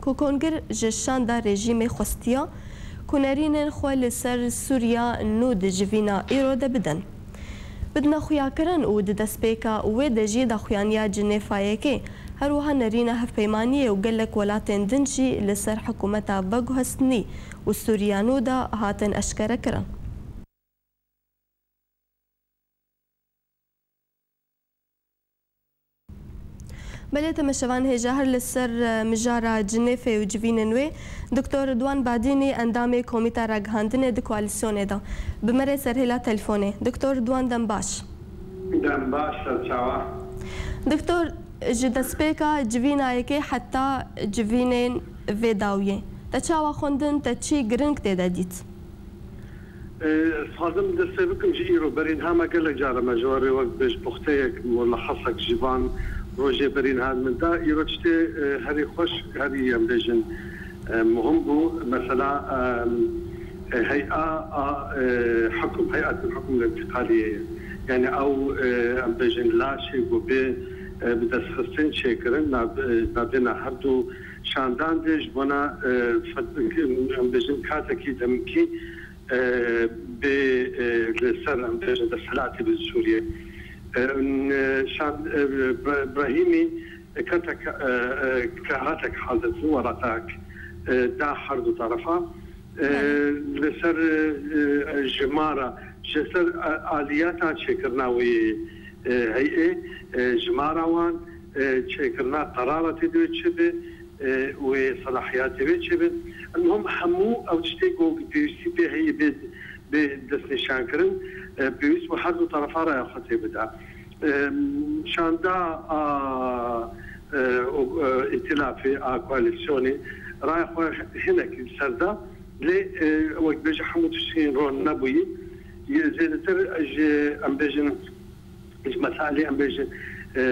ku Kongir ji şanda rejîmê xwestiya ku nerînên xwe li ser Sûriya nû di civîna îro de bidin. Bidine xuyakirin û di destpêka wê de jî daxuyaniya Cinêfa Yekê, her wiha nerîna hevpeymaniyê û gelek welatên din jî li ser hikûmeta veguhestinî û Sûriya nû de hatin eşkerekirin. Belê, temaşevan hêja her li ser, e, mijara Cinêfê û civînên wê, Doktor Ridwan Badînî, endamê Komîta Ragihandinê di koalîsyonê de, bi me re serhêla telefonê. Doktor Ridwan, dem baş. Dem baş, serçawa. Doktor, ji destpêka civîna yekê heta civînên vê dawiyê, te çawa xwendin, te çi giring tê de dît? Ez dixwazim destê bikim ji îro. Berî niha me gelek cara me ji we re wek bêjpuxteyek, mulahasek ji van rojê berî niha min da. Îro tiştê, e, herî xweş, herî em bêjin, e, muhim bû. Mesela, e, e, hey'a a, e, hukum, hey'atul hukum lentîqaliyê ye. Yani ew, e, em bêjin laşê ku bê, e, bi destxistin çêkirin, nav-, e, navbêna her du şandan de ji bona, e, fed-, em bêjin katekî demkî e, bê, e, li ser, em bêjin, desthilatê bi Sûriyê. E, n-, şan-, e, Bra-, Brahîmî, e, ketek, e, e, keratek hazir bû, weraqek, e, da her du terefa. E, Belê. Li ser, e, e, jimara, ji ser, e, aliyeta çêkirina wê, e, heyê, e, jimara wan, e, çêkirina qerara tê divê çi be, e, wê selahiyatê wê çi be. Em hemû ew tiştê ku pêwîstî pê heye bê, bê destnîşankirin, e, pêwîst bû her du terefa raya xwe tê bida. E, şanda a, e, o, e, îtilafê, a koalîsyonê raya xwe hinek li ser da. Lê, e, wek bêje hemû tiştên ron nebûyî. Yê zêdetir ji, em bêjin, ji mesailê, em bêjin, e,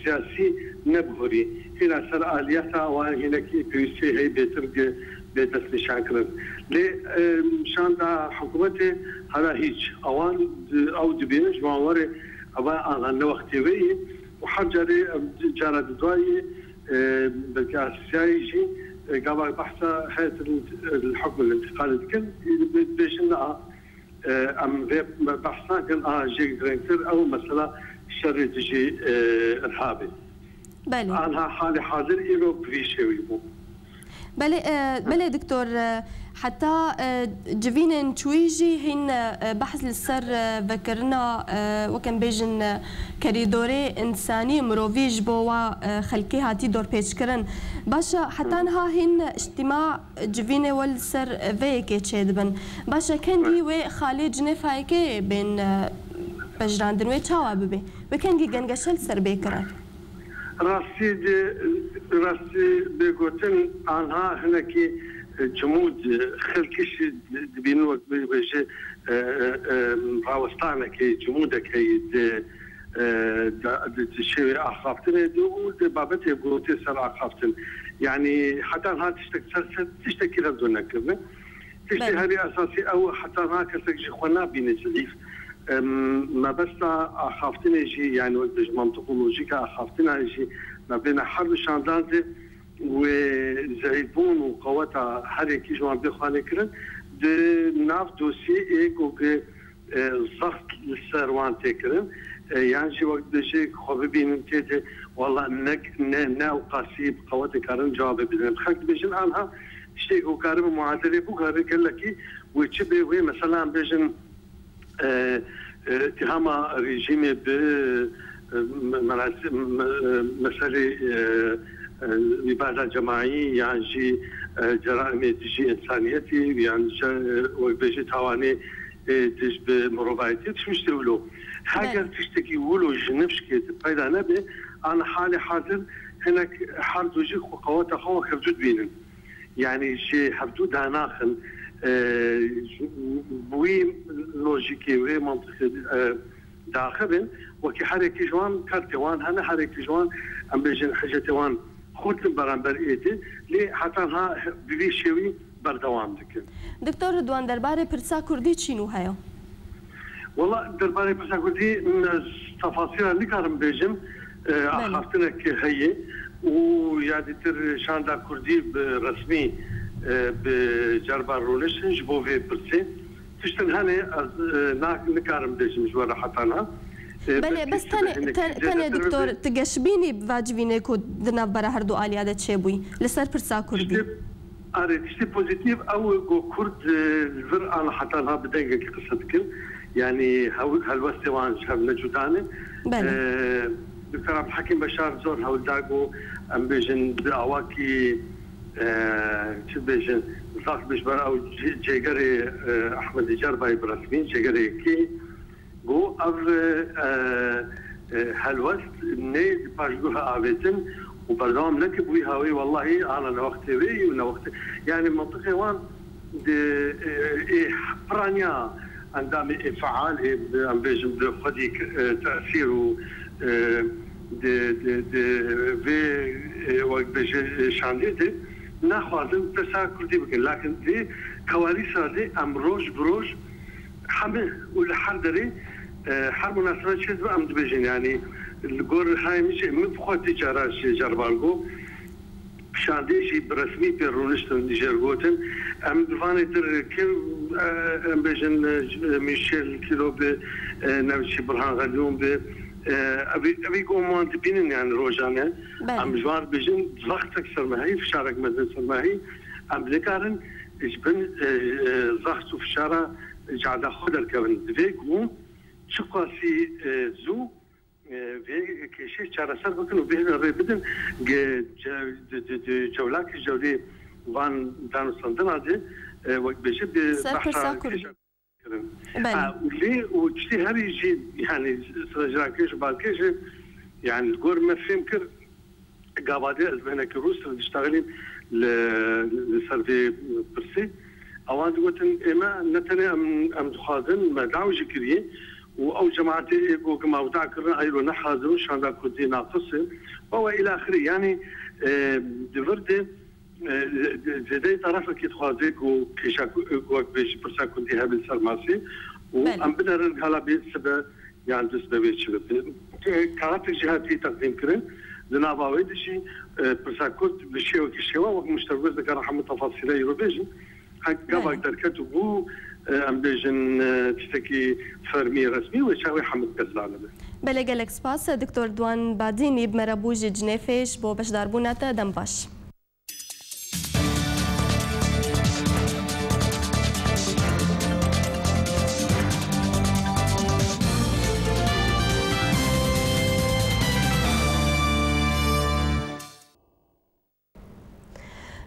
siyasî nebihurî. Hîna ser aliyeta wan hinekî pêwîstî heye bêtir gi-, bê destnîşankirin. Lê, e, şanda hikûmetê hela hîç. Ewan di-, ew dibînin ji wan werê eva anha ne wextê wê yî û her carê, em, cara di dua yî, e, belkî Asyayê jî, e, gava behsa heyet li hukm li intîqalê dikin, e, bi-, dibêjin na, e, em vê behs nakin, a jêk girêngtir ew mesela şerê dijî, e, irhabê. Belê. Anha halê hazir îro bi vî şêwî bû. Belê, e, belê doktor, e, heta, e, civînên çûyî jî hîn, e, behs li ser, e, vekirina, e, wek em bêjin, e, kerîdorê însanî, mirovî ji bo wa, e, xelkê hatî dorpêçkirin. Baş e, heta niha hîn îctima civînê we li ser vê yekê çêdibin. Baş e, kengî wê xalê cinê fayekê bên, e, pejirandin, wê çawa bibe? Wê kengî gengeşe li ser bê kirin? Rastî de, rastî bê gotin, anha hinekî, e, cimûd, e, xelkî jî dibînin wek bê-, bêje, e, e, e, rawestanekê, cimûdek heye di, e, da-, di, di şêwê axaftinê de û di babetê gotê ser axaftin. Yanî heta niha tiştek ser, ser tiştekî redo nekirine. Tiştê Belê. herî esasî ew heta niha kesek ji xwe nabîne zilîf. Em, mebesta axaftinê jî, yani wek ji mantiq û lojîka axaftina jî, me bêne her du şandan de wê zehîfbûn û qeweta her yekî ji wan bê xwanê kirin, di nav dosyê ê ku bi, e, zext li ser wan tê kirin, e, yan jî wek dibêje xwe bibînin tê de, wela ne, ne, ne ew qasî bi qewetê karin cewabê bidin. Xelk dibêjin anha tiştê ku karibe muadilê bikare gelekî wê çi bê, wê mesela em bêjin, e, e, îttihama rejîmê bi, e, me-, merasîm, me-, e, meselê, e, e, îbada cemaî yan jî, e, ceraîmê dijî însaniyetî yan jî, e, wek bêjî tawanê, e, dij bi mirovayetî tiştê wilo. Heger Belê. tiştekî wilo ji nifşkê di peyda nebe, an halê hazir hinek her du jî xwe qeweta xwe wek hevdû dibînin. Yani ji hevdû danaxin, e, ji, bi wî lojîkê, wê mantiqê, e, daxivin, wekî her yekî ji wan kartê wan hene, her yekî ji wan, em bêjin, hicetê wan xurt in beramber êdî, lê heta niha bi vî şêwî berdewam dikin. Doktor Ridwan, derbarê pirsa kurdî çi nû heye? Wela derbarê pirsa kurdî, m, tefasîla nikarim bêjim. E, Belê. axaftinek heye û ya dîtir şanda kurdî bi resmî, e, bi cerba rûniştin ji bo vê pirsê. Tiştin hene ez, e, na-, nikarim bêjim ji we re heta niha. E, Belê, belkî bes tenê, hinek te-, tenê zêdetir doktor, bibe. Tu geşbînî va civînê ku di navbera her du aliya de çêbûyî li ser pirsa kurdî? Tiştê Erê, tiştê pozîtîf ew e ku Kurd, e, li vir an heta niha bi dengekî qise dikin. Yanî hew-, helwestê wan ji hev ne cuda ne. Belê. E, Doktor Abdulhekîm Beşar zor hewl da ku em bêjin bi awakî, e, çi bêjin, zaf bi ji ber ew cê-, cêgerê, e, Ehmedî Cerbayê bi resmî, cêgerê yekê, Got, ev, e, e, helwest nê di paşguha avêtin û berdewam neke bi wî hawî, wellahî ana ne wextê wê yî û ne wextê. Yani mantiqê wan di, e, ê piraniya endamê ê feal ê bi, em bêjin bi xwedî, e, tesîr û, e, di, di, di vê, e, wek bêje, e, şandê de naxwazin pirsa kurdî bikin. Lakin di kewarîsa de em roj bi roj Hemî û li her derê, e, her munasebet çêdibe em dibêjin, yanî li gor rihayê min jî, min bi xwe tî cara jî ceriband got, şandê jî bi resmî pê rûniştin jêr gotin, em di vanê dir kê Em bêjin, e, Michel Kilo bi, e, Navçî Burhan Xelûn bi, e, evî, evî ku em wan dibînin, yani rojane. Belê. Em ji wan bêjin, zextek ser me heyî, fişarek mezin ser me heyî. Em nikarin ji bin, e, e, zext û fişara cada xwe derkevin. Divê ku çiqasî, e, zû, e, vê kêşeyê çareser bikin û bêhna rê bidin. Ge-, ce-, di, di, di cewlakî jewlê van danûstandina de, e, wek bêje bi ser behsa pirsa kurdî kêşa kirin. Belê. Ha, û lê û tiştê herî jî, yani, stajyerakê ji balkê jî, yani, li gor me fêm kir, gava dê ez bi hinekî rûs re diştexilîm li, li ser vê pirsê. Ewan digotin, ê me ne tenê em, em dixwazin, me daw jî kiriye û ew cemaetê ê ku, ku me wida kirin, eyro ne hazir û şanda kurdî naqis e. Wewe îlaxirî, yani, e, di vir de, e, zêdeyî tarafekî dixwaze ku kêşa ku, ku wek bêjî pirsa kurdî hebe li ser masê û Belê. Em binerin hala bê sibe yan du sibe wê çi bibe. Kaxetek jî hatiye teqdîm kirin. Di nava wê de jî, e, pirsa kurd bi şêwekî şêwa wek muşterwêz dikare hemû tefasîla îro bêjin. Hek gavak Belê. Derket û bû, e, em bêjin, e, tiştekî fermî, resmî wê çaxê hemû kes zanibe. Belê, gelek spas. Doktor Duan Badînî bi me re bû ji Cinêfê, ji bo beşdarbûna te dem baş.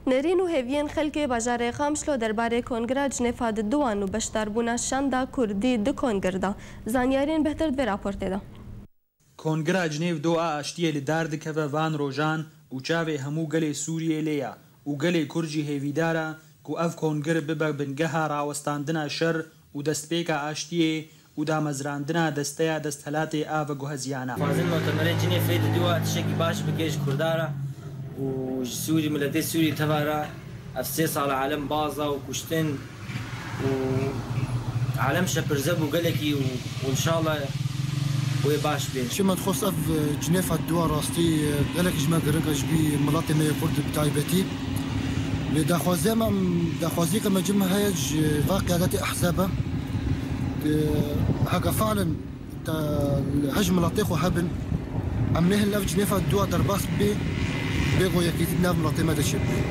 Nerîn û hêviyên xelkê bajarê Qamişlo derbarê Kongira Cinêfa di duwan û beşdarbûna şanda kurdî di kongir de. Zanyariyên bêhtir di vê raportê de. Kongira Cinêv do a aştiyê li dar dikeve van rojan û çavê hemû gelê Sûriyê lê ye û gelê Kurd jî hêvîdar e ku ev kongir bibe bingeha rawestandina şer û destpêka aştiyê û damezrandina desteya desthilatê a veguheziyana. Dixwazin mutemerê Cinêfê di dû a tiştekî baş bike ji Kurda re û ji Sûrî, miletê Sûrî teva re. Ev sê sal e alem baza û kuştin û alem şepirze bû gelekî û, û înşallah wê baş bê. Çima dixwest ev, e, Cinêfa dû a rastî, e, gelek ji me giring e, ji bî miletê me yê Kurd bi taybetî. Lê daxwazê me, daxwazî ke me cim heye ji va qiyadetê ehzab e. E, heke falen te li hij miletê xwe hebin, em nehêlin ev Cinêfa dû a derbas bibê, bê ku yekîtî di nav miletê me de çêbibe.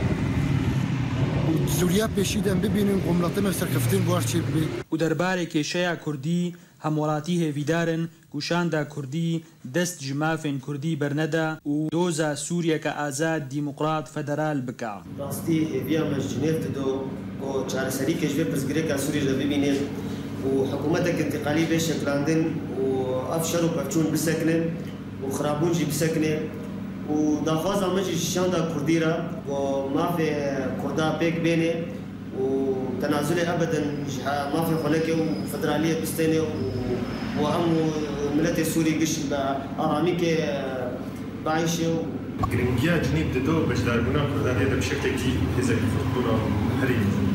Û di Sûriya pêşî de em bibînin ku miletê me serkeftin guhar çêbibe. Û derbarê kêşeya Kurdî, hemwelatî hêvîdar in ku şanda Kurdî dest ji mafên Kurdî bernede û doza Sûriyeke azad, demokrat, federal bike. Rastî hêviya me ji Cinêv dido ku çareserîkê ji vê pirsgirêka Sûrî re bibîne û hikûmetek întîqalî bê şekilandin û ev şer û pevçûn bisekine û xirabûn jî bisekine û daxwaza me jî ji şanda Kurdî re ku mafê Kurda pêk bêne û tenazulê ebeden ji he-, mafê xwe neke û federaliyê bistêne û, û em û miletê Sûrî giş bi aramîkê bieyşê û. Giringiya Cinîv dido beşdarbûna Kurdanê de bi şeklekî hêzek xurtbûna herî mezin.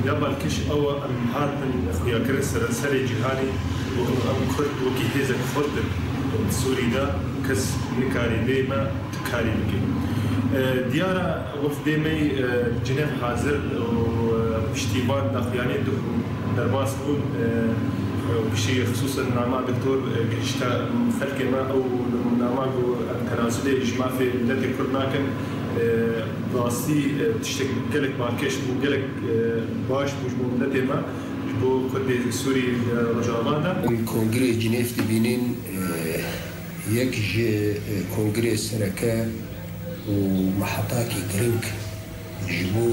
Ya balkêş ew e em hatin xuyakirin seranserê cîhanê û em Kurd wekî hêzek xurt in. Sûrî de kes nikarî bê me tu karî bikî. E, diyar e, wefdê me, e, Cinêv hazir û, e, piştî van daxuyaniyên du derbas bûn, e, e, piştî xisûsen nama doktor, e, gihişte xelkê me ew nama ku em tenazulê ji mafê miletê Kurd nakin, e, rastî, e, tiştek gelek balkêş bû, gelek, e, baş bû ji bo miletê me, ji bo Kurdê Sûrî, e, Rojava de. Em Kongrê Cinêv dibînin, e, Yek ji, e, kongrê sereke û mehetakî giring ji bo,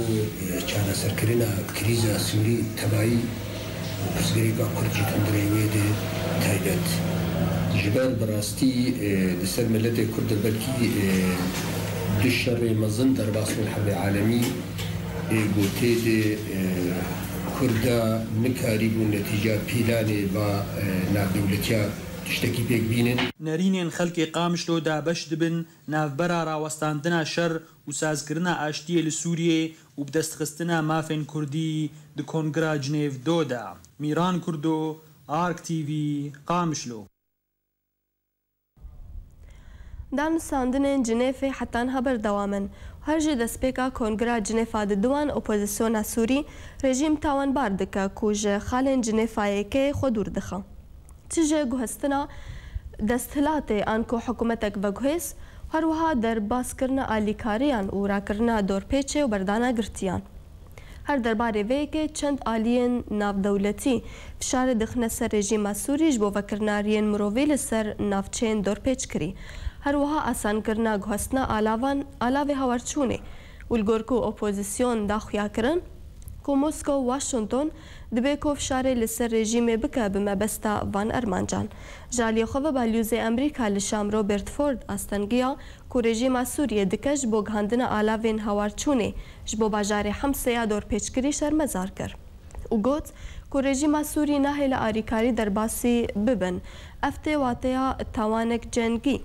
e, çareserkirina krîza Sûrî tevayî û pirsgirêka Kurd jî di hundirê wê de taybet. Ji ber bi rastî, e, di ser miletê Kurd de belkî, e, du şerê mezin derbas bûn herbê alemî, ê ku tê de, e, Kurda nikarîbûn netîca pîlanê va, e, navdewletiya tiştekî pêk bînin. Nerînên xelkê Qamişlo dabeş dibin navbera rawestandina şer û sazkirina aştiyê li Sûriyê û bidestxistina mafên Kurdî di Kongira Cinêv do de. Mîran Kurdo, Ark T V, Qamişlo. Danûstandinên Cinêfê heta niha berdewam in. Her ji destpêka Kongra Cinêfa di diwan opozisyona Sûrî rejîm tawanbar dike ku ji xalên Cinêfa Yekê xwe dûr dixe. Çi ji guhestina desthilatê anku hikûmetek veguhêz, her wiha derbaskirina alîkariyan û rakirina dorpêçê û berdana girtiyan. Her derbarê vê yekê çend aliyên navdewletî fişarê dixine ser rejîma Sûrî ji bo vekirina riyên mirovî li ser navçeyên dorpêçkirî. Her wiha asankirina guhestina alavan, alavê hawarçûnê û li gor ku opozîsyon da xuyakirin ku Moskow û Washington dibe ku fişarê li ser rejîmê bike bi mebesta van armancan. Ji aliyê xwe ve balyozê Amerîka li Şam Robert Ford astengiya ku rejîma Sûriyê dike ji bo gihandina alavên hawarçûnê ji bo bajarê Hemsê ya dorpêçkirî şermezar kir û got ku rejîma Sûrî nahêle arîkarî derbasî bibin. Ev tê wateya tawanek cengî.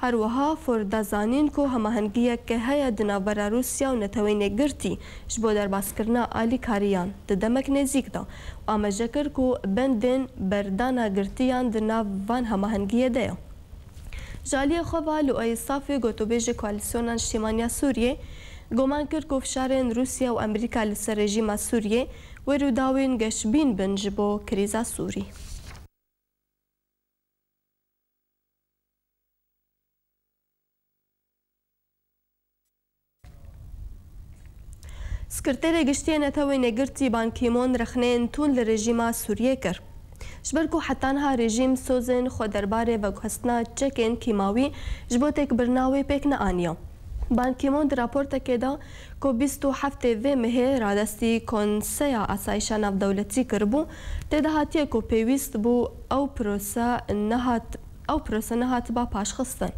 Her wiha Ford da zanîn ku hemahengiyek heye di navbera Rûsya û Netewên Yekgirtî ji bo derbaskirina alîkariyan di demek nêzîk de û amaje kir ku bendên berdana girtiyan di nav van hemahengiyê de ye. Ji aliyê xwe ve Luayê Safî, gotûbêjê Koalîsyona Niştîmaniya Sûriyê, goman kir ku fişarên Rûsya û Amerîka li ser rejîma Sûriyê wê rûdawên geşbîn bin ji bo krîza Sûrî. Sekreterê Giştî yê Netewên Yekgirtî Ban Ki-moon rexneyên tund li rejîma Sûriyê kir. Ji ber ku heta niha rejîm sozên xwe derbarê veguhestina çekên kîmawî ji bo têkbirina wê pêk neaniye. Ban Ki-moon di raportekê de ku bîst û heftê vê mehê radestî Konseya Asayişa Navdewletî kiribû, tê de hatiye ku pêwîst bû ew prose nehat, ew prose nehatiba paşxistin.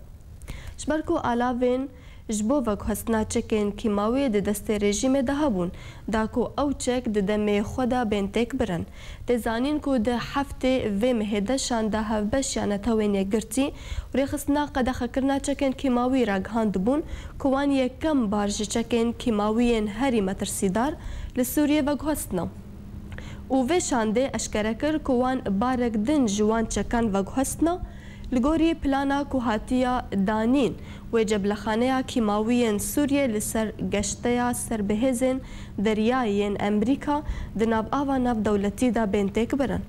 Ji ber ku alavên ji bo veguhestina çekên kîmawî di destê rejîmê de hebûn, da ku ew çek di demê xwe de bên têkbirin. Tê zanîn ku di heftê vê mehê de şanda hevbeş ya Netewên Yekgirtî û rêxistina qedexekirina çekên kîmawî ragihandibûn ku wan yekem bar ji çekên kîmawiyên herî metirsîdar li Sûriyê veguhestine. Û vê şandê eşkere kir ku wan barek din ji wan çekan veguhestine, li gorî plana ku hatiya danîn wê ceblexaneya kîmawî yên Sûriyê li ser geşteya serbihêzên deryayî yên Amerîka di nav ava navdewletî de bên têkbirin.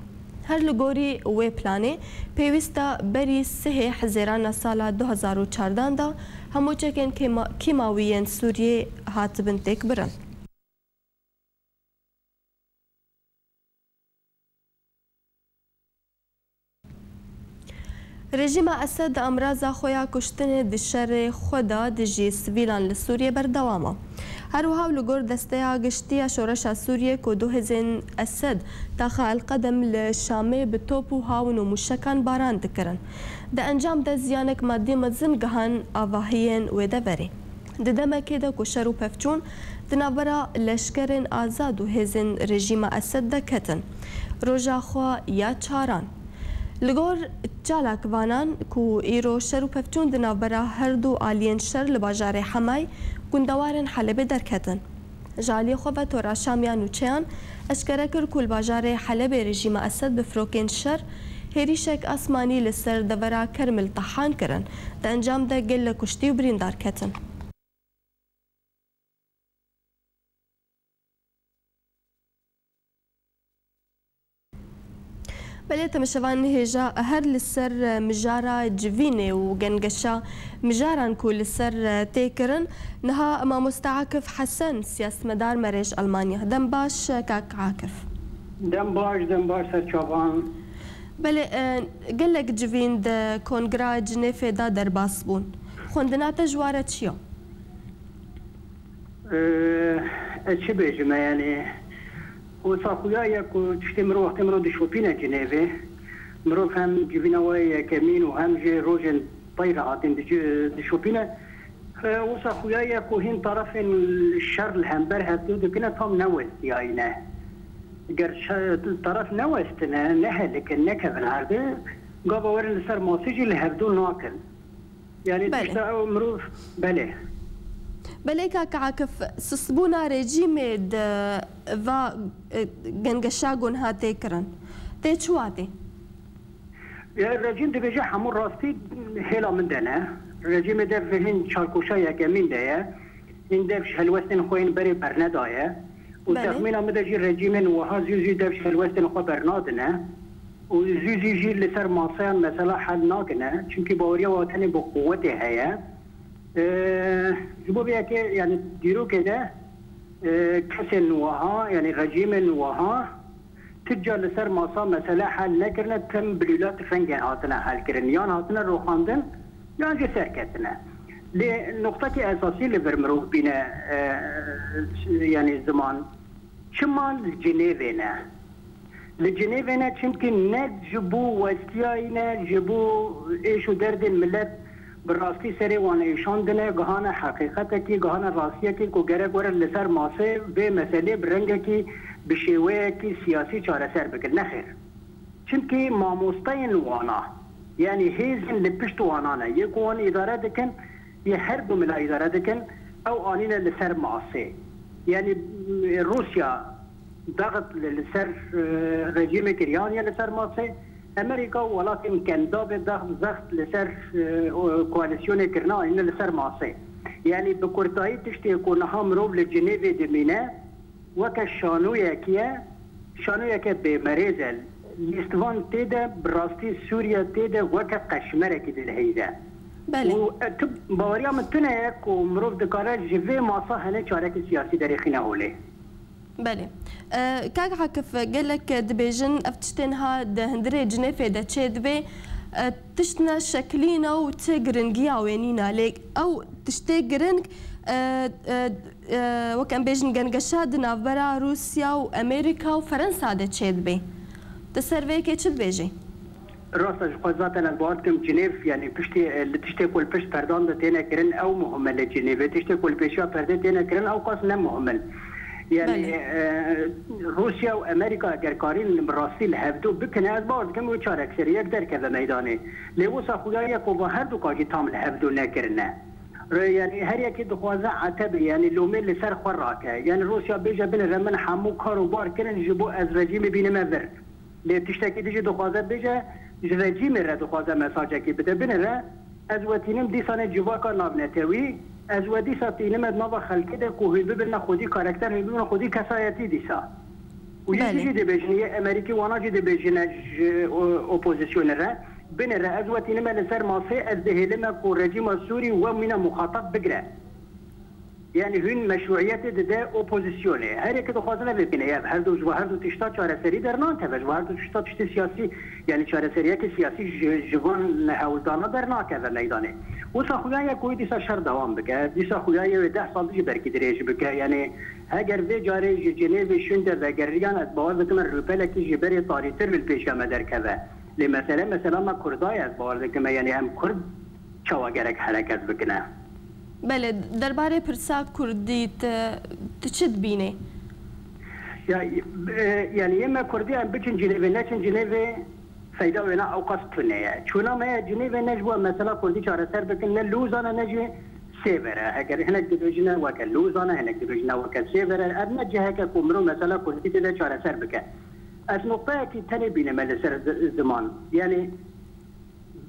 Her li gorî wê planê, pêwîst e berî sihê Hizêrana sala du hezar û çardan de hemû çekên kêma-, kîmawî yên Sûriyê hatibin têkbirin. Rejîma Esed di amraza xwe ya kuştinê di şerê xwe de dijî sivîlan li Sûriyê berdewam e. Her wiha û li gor Desteya Giştî ya Şoreşa Sûriyê ku du hêzên Esed taxa El Qedem li Şamê bi top û hawin û mûşekan baran dikirin. Di encam de ziyanek madî mezin gihan avahiyên wê deverê. Di demekê de ku şer û pevçûn di navbera leşkerên azad û hêzên rejîma Esed de ketin, roja xwe ya çaran. Li gor çalakvanan ku îro şer û pevçûn di navbera her du aliyên şer li bajarê Hemay, gundewarên Helebê derketin. Ji aliyê xwe ve Tora Şam ya Nûçeyan eşkere kir ku li bajarê Helebê rejîma Esed bi firokên şer hêrîşek asmanî li ser devera Kermil Tahan kirin. Di encam de gelek kuştî û birîndar ketin. Belê, temaşevan, hêja her li ser mijara civînê û gengeşa mijaran ku li ser tê kirin, niha Mamoste Akif Hesen, siyasetmedar, me re ji Almanya. Dem baş, kak Akif. Dem baş, dem baş, serçavan. Belê, e, gelek civîn di Kongra Cinêfê de derbas bûn. Xwendina te ji wa re çi ye? Ee, ez çi bêjim, e, yani, wisa xuya ye ku tiştê mirov, wextê mirov dişopîne Cinêvê, mirov hem civîna wê yekemîn û hem jî rojên pey re hatin dici-, dişopîne. Ee, wisa xuya ye ku hîn tarafên şer li hember hev dikine tam newestiyayîne. Ger şe-, taraf newestine, nehelikin, nekevin erdê, gava werin li ser masê jî li hevdû nakin. Yani Belê. Tişta ew mirov, belê. Belê kaka Akif, sustbûna rejîmê di va, e, gengeşa gunha tê kirin. Tê çi watê? Ya rejîm dibêje hemû rastî hêla min de ne. Rejîmê dev hin çarkoşa yekemîn de ye. Hin dev ji helwestên xwe yên berê bernedaye. Û Belê. Texmîna min de jî rejîmên wiha zû zû dev ji helwestên xwe bernadine. Û zû zû jî li ser maseyan mesela hel nakine. Çimkî baweriya wan tenê bi quwetê heye. Ee, ji bo vê yekê, yani dîrokê de, e, kesên wiha, yani rejîmên wiha, tu ca li ser masa mesele hel nekirine, tim bilûla tufengên hatine helkirin. Yan hatine roxandin, yan jî serketine. Lê nuqtekî esasî li vir mirov bîne, e, yani ziman. Çima li Cinêvê ne? Li Cinêvê ne, çimkî ne ji bo westiyayî ne, ji bo êş û derdên milet bi rastî serê wan êşandine, gihane heqîqetekî, gihane rastiyekî ku gerek were li ser masê vê meselê bi rengekî, bi şêweyekî siyasî çareser bikin. Nexêr. Çimkî mamosteyên wana, yanî hêzên li pişt wana ne, yê ku wan îdare dikin, yê her du mila îdare dikin, ew anîne li ser masê. Yanî, m, Rûsya daxit li, li ser, e, rejîmê kiriye, aniye li ser masê. Amerîka û welatên kendavê daxit zext li ser, e, o, koalîsyonê kirine, anîne li ser masê. Yanî bi kurtayî tiştê ku niha mirov li Cinêvê dimîne, weke şanoyekî ye, şanoyeke bêmerêz e. Lîstvan tê de, bi rastî Sûriye tê de weke qeşmerekî dilheyîze. Belê. Û, e, tu, baweriya min tune ye ku mirov dikare ji vê masa hene çarekî siyasî derêxîne holê. Belê. E, Kak Akif, gelek dibêjin, ev tiştên ha di hundirê Cinêfê de çêdibe, e, tiştine şekilî ne û ti giringiya wê nîne. Lê ew tiştê giring, e, e, e, wek em bêjin, gengeşa di navbera Rûsya û Amerîka û Ferensa de çêdibe. Tu ser vê yekê çi dibêjî? Rast e, ji xwe zaten ez bawer dikim Cinêv, yanî piştî, e, li tiştê ku li pişt perdan de têne kirin, ew muhim e li Cinêvê. Tiştê ku li pêşiya perdê têne kirin, ew qas ne muhim in. Yanî, Belê. e, Rûsya û Amerîka eger karîn bi rastî li hevdu bikine, ez bawer dikim wê çarekseriyek derkeve meydanê. Lê wisa xuya ye ku va her du ka jî tam li hevdu nekirine. Re-, yanî her yekê dixwaze etebe, yanî lomê li ser xwe rake. Yanî Rûsya bêje, binêre min hemû kar û bar kirin ji bo ez rejîmê bînime vir. Lê tiştekî din jî dixwaze bêje, ji rejîmê re dixwaze mesajekî bide. Binêre ez we tînim dîsanê civaka navnetewî, ez we dîsa tînime di nava xelkê de ku hûn bibine xwedî karekter, hûn bibine xwedî kesayetî dîsa. Û yê Belê. jî dibêjin, yê Amerîkî wana jî dibêjine ji o-, opozisyonê re. Binêre ez we tînime li ser masê, ez dihêlime ku rejîma Sûrî we mîna muxatab bigire. Yanî hûn meşruiyetê dide opozisyonê. Her yekê dixwazine vê bîne. Ev her du, ji bo her du tişta çareserî dernakeve. Ji bo her du tişta tiştê siyasî, yanî çareseriyeke siyasî ji, ji van hewldana dernakeve meydanê. Wisa xuya ye ku wê dîsa şer dewam bike. Dîsa xuya ye wê deh sal jî belkî dirêj bike. Yanî heger vê carê ji Cinêvê şûnde vegeriyan, ez bawer dikim rûpelekî jî berê tarîtir li pêşiya me derkeve. Lê mesele, mesela me Kurda ye, ez bawer dikim, yanî em Kurd çawa gerek hereket bikine? Belê, derbarê pirsa Kurdî tu, tu çi dibînî? Ya, e, yanî yê me Kurdî em biçin Cinêvê, neçin Cinêvê, feyda wê ne ewqas tune ye. Çûna me ya Cinêvê ne ji bo em mesela Kurdî çareser bikin, ne Lûzan e ne jî Sêver e. Heger hinek dibêjine weke Lûzan e, hinek dibêjine weke Sêver e. Ev ne ciheke ku mirov mesela Kurdî tê de çareser bike. Ez noqteyekî tenê bînime li ser zi-, ziman. Yanî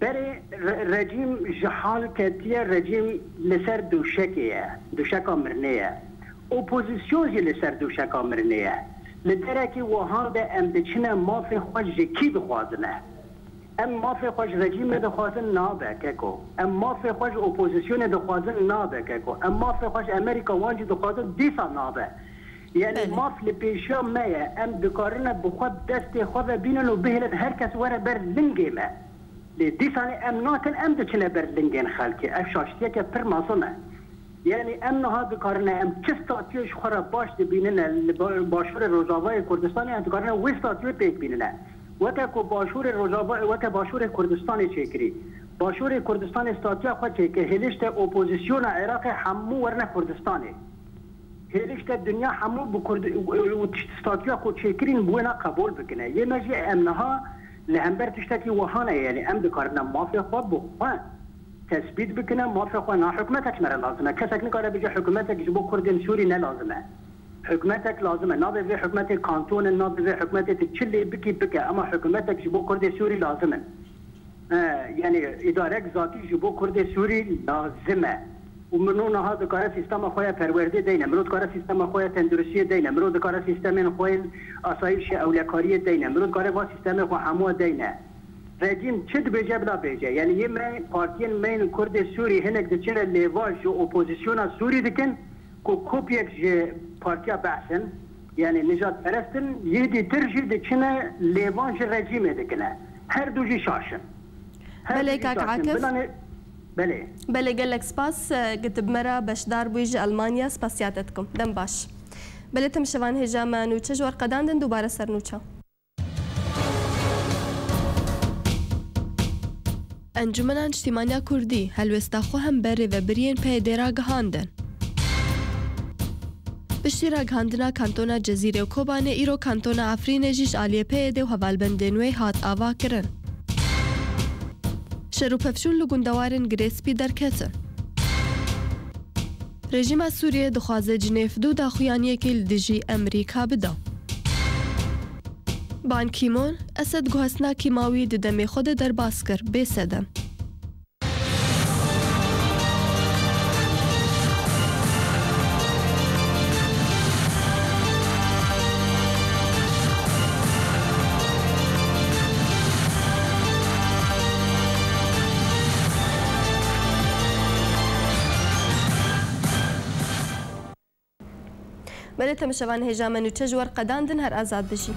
berê re-, rejîm ji hal ketiye, rejîm li ser dûşekê ye, dûşeka mirinê ye. Opozîsyon jî li ser dûşeka mirinê ye. Li derekî wihan de em diçine mafê xwe ji kî dixwazine? Em mafê xwe ji rejîmê dixwazin? Nabe keko. Em mafê xwe ji opozîsyonê dixwazin? Nabe keko. Em mafê xwe ji Amerîka wan jî dixwazin? Dîsa nabe. Yanî Belê. maf li pêşiya me ye. Em dikarine bi xwe destê xwe ve bînin û bihêlin her kes were ber lingê me. Lê dîsanê em nakin, em diçine ber lingên xelkê. Ev şaştiyeke pir mezin e. Yanî em niha dikarine em çi statûyê ji xwe re baş dibînine li ba-, Başûrê Rojavayê Kurdistanê, em dikarine wê statûyê pêk bînine. Weke ku Başûrê Rojava, weke Başûrê Kurdistanê çêkirî. Başûrê Kurdistanê statûya xwe çêkir, hêlişte opozisyona Iraqê hemû werine Kurdistanê. Hêlişte dinya hemû bi Kurd-, û tişt-, statûya ku çêkirîn bi wêna qebûl bikine. Yê me jî em niha li hember tiştekî wiha ne, yanî em dikarine mafê xwe bi xwe tesbît bikine, mafê xwe na hikûmetek ji me re lazim e. Kesek nikare bêje hikûmetek ji bo Kurdên Sûrî ne lazim e. Hikûmetek lazim e. Nabê vê hikûmetê kanton in, nabê vê hikûmetê tu çi lê bikî bike, ema hikûmetek ji bo Kurdê Sûrî lazim in. He, yani îdarek zatî ji bo Kurdê Sûrî lazim e. Û mirov niha dikare sîstema xwe ya perwerdê deyne, mirov dikare sîstema xwe ya tenduristiyê deyne, mirov dikare sîstemên xwe yên asayîşê ewlekariyê deyne, mirov dikare va sîstemê xwe hemû deyne. Rejîm çi dibêje bila bêje. Yani yê me, partiyên me yên Kurdê Sûrî hinek diçine lêva ji opozisyona Sûrî dikin, ku kopyek ji Partiya Behs in, yani nijadperest in, yê dîtir jî diçine lêvan ji rejîmê dikine. Her du jî şaş in. Her Belê, du jî kak şaş in. Akif. Bila ne-, belê. Belê, gelek spas, e, ku tu bi me re beşdar bûyî ji Elmanya, spasiya te dikim. Dem baş. Belê, temaşevan hêja me nûçe ji we re qedandin, dubare ser nûçe. Encûmena Niştîmaniya Kurdî helwêsta xwe hember rêvebiriyên P Y D'ê re gihandin. Piştî ragihandina kantona Cezîrê û Kobanê, îro kantona Efrînê jî ji aliyê P Y D û hevalbendên wê hat avakirin. Şer û pevçûn li gundewarên Girê Spî derketin. Rejîma Sûriyê dixwaze Cinêv du daxuyaniyekê li dijî Amerîka bida. Ban Ki-moon, Esed guhestina kîmawî di demê xwe de derbas kir, bê sedem. Belê, temaşevan hêja me nûçe ji we re qedandin, her azad bijî.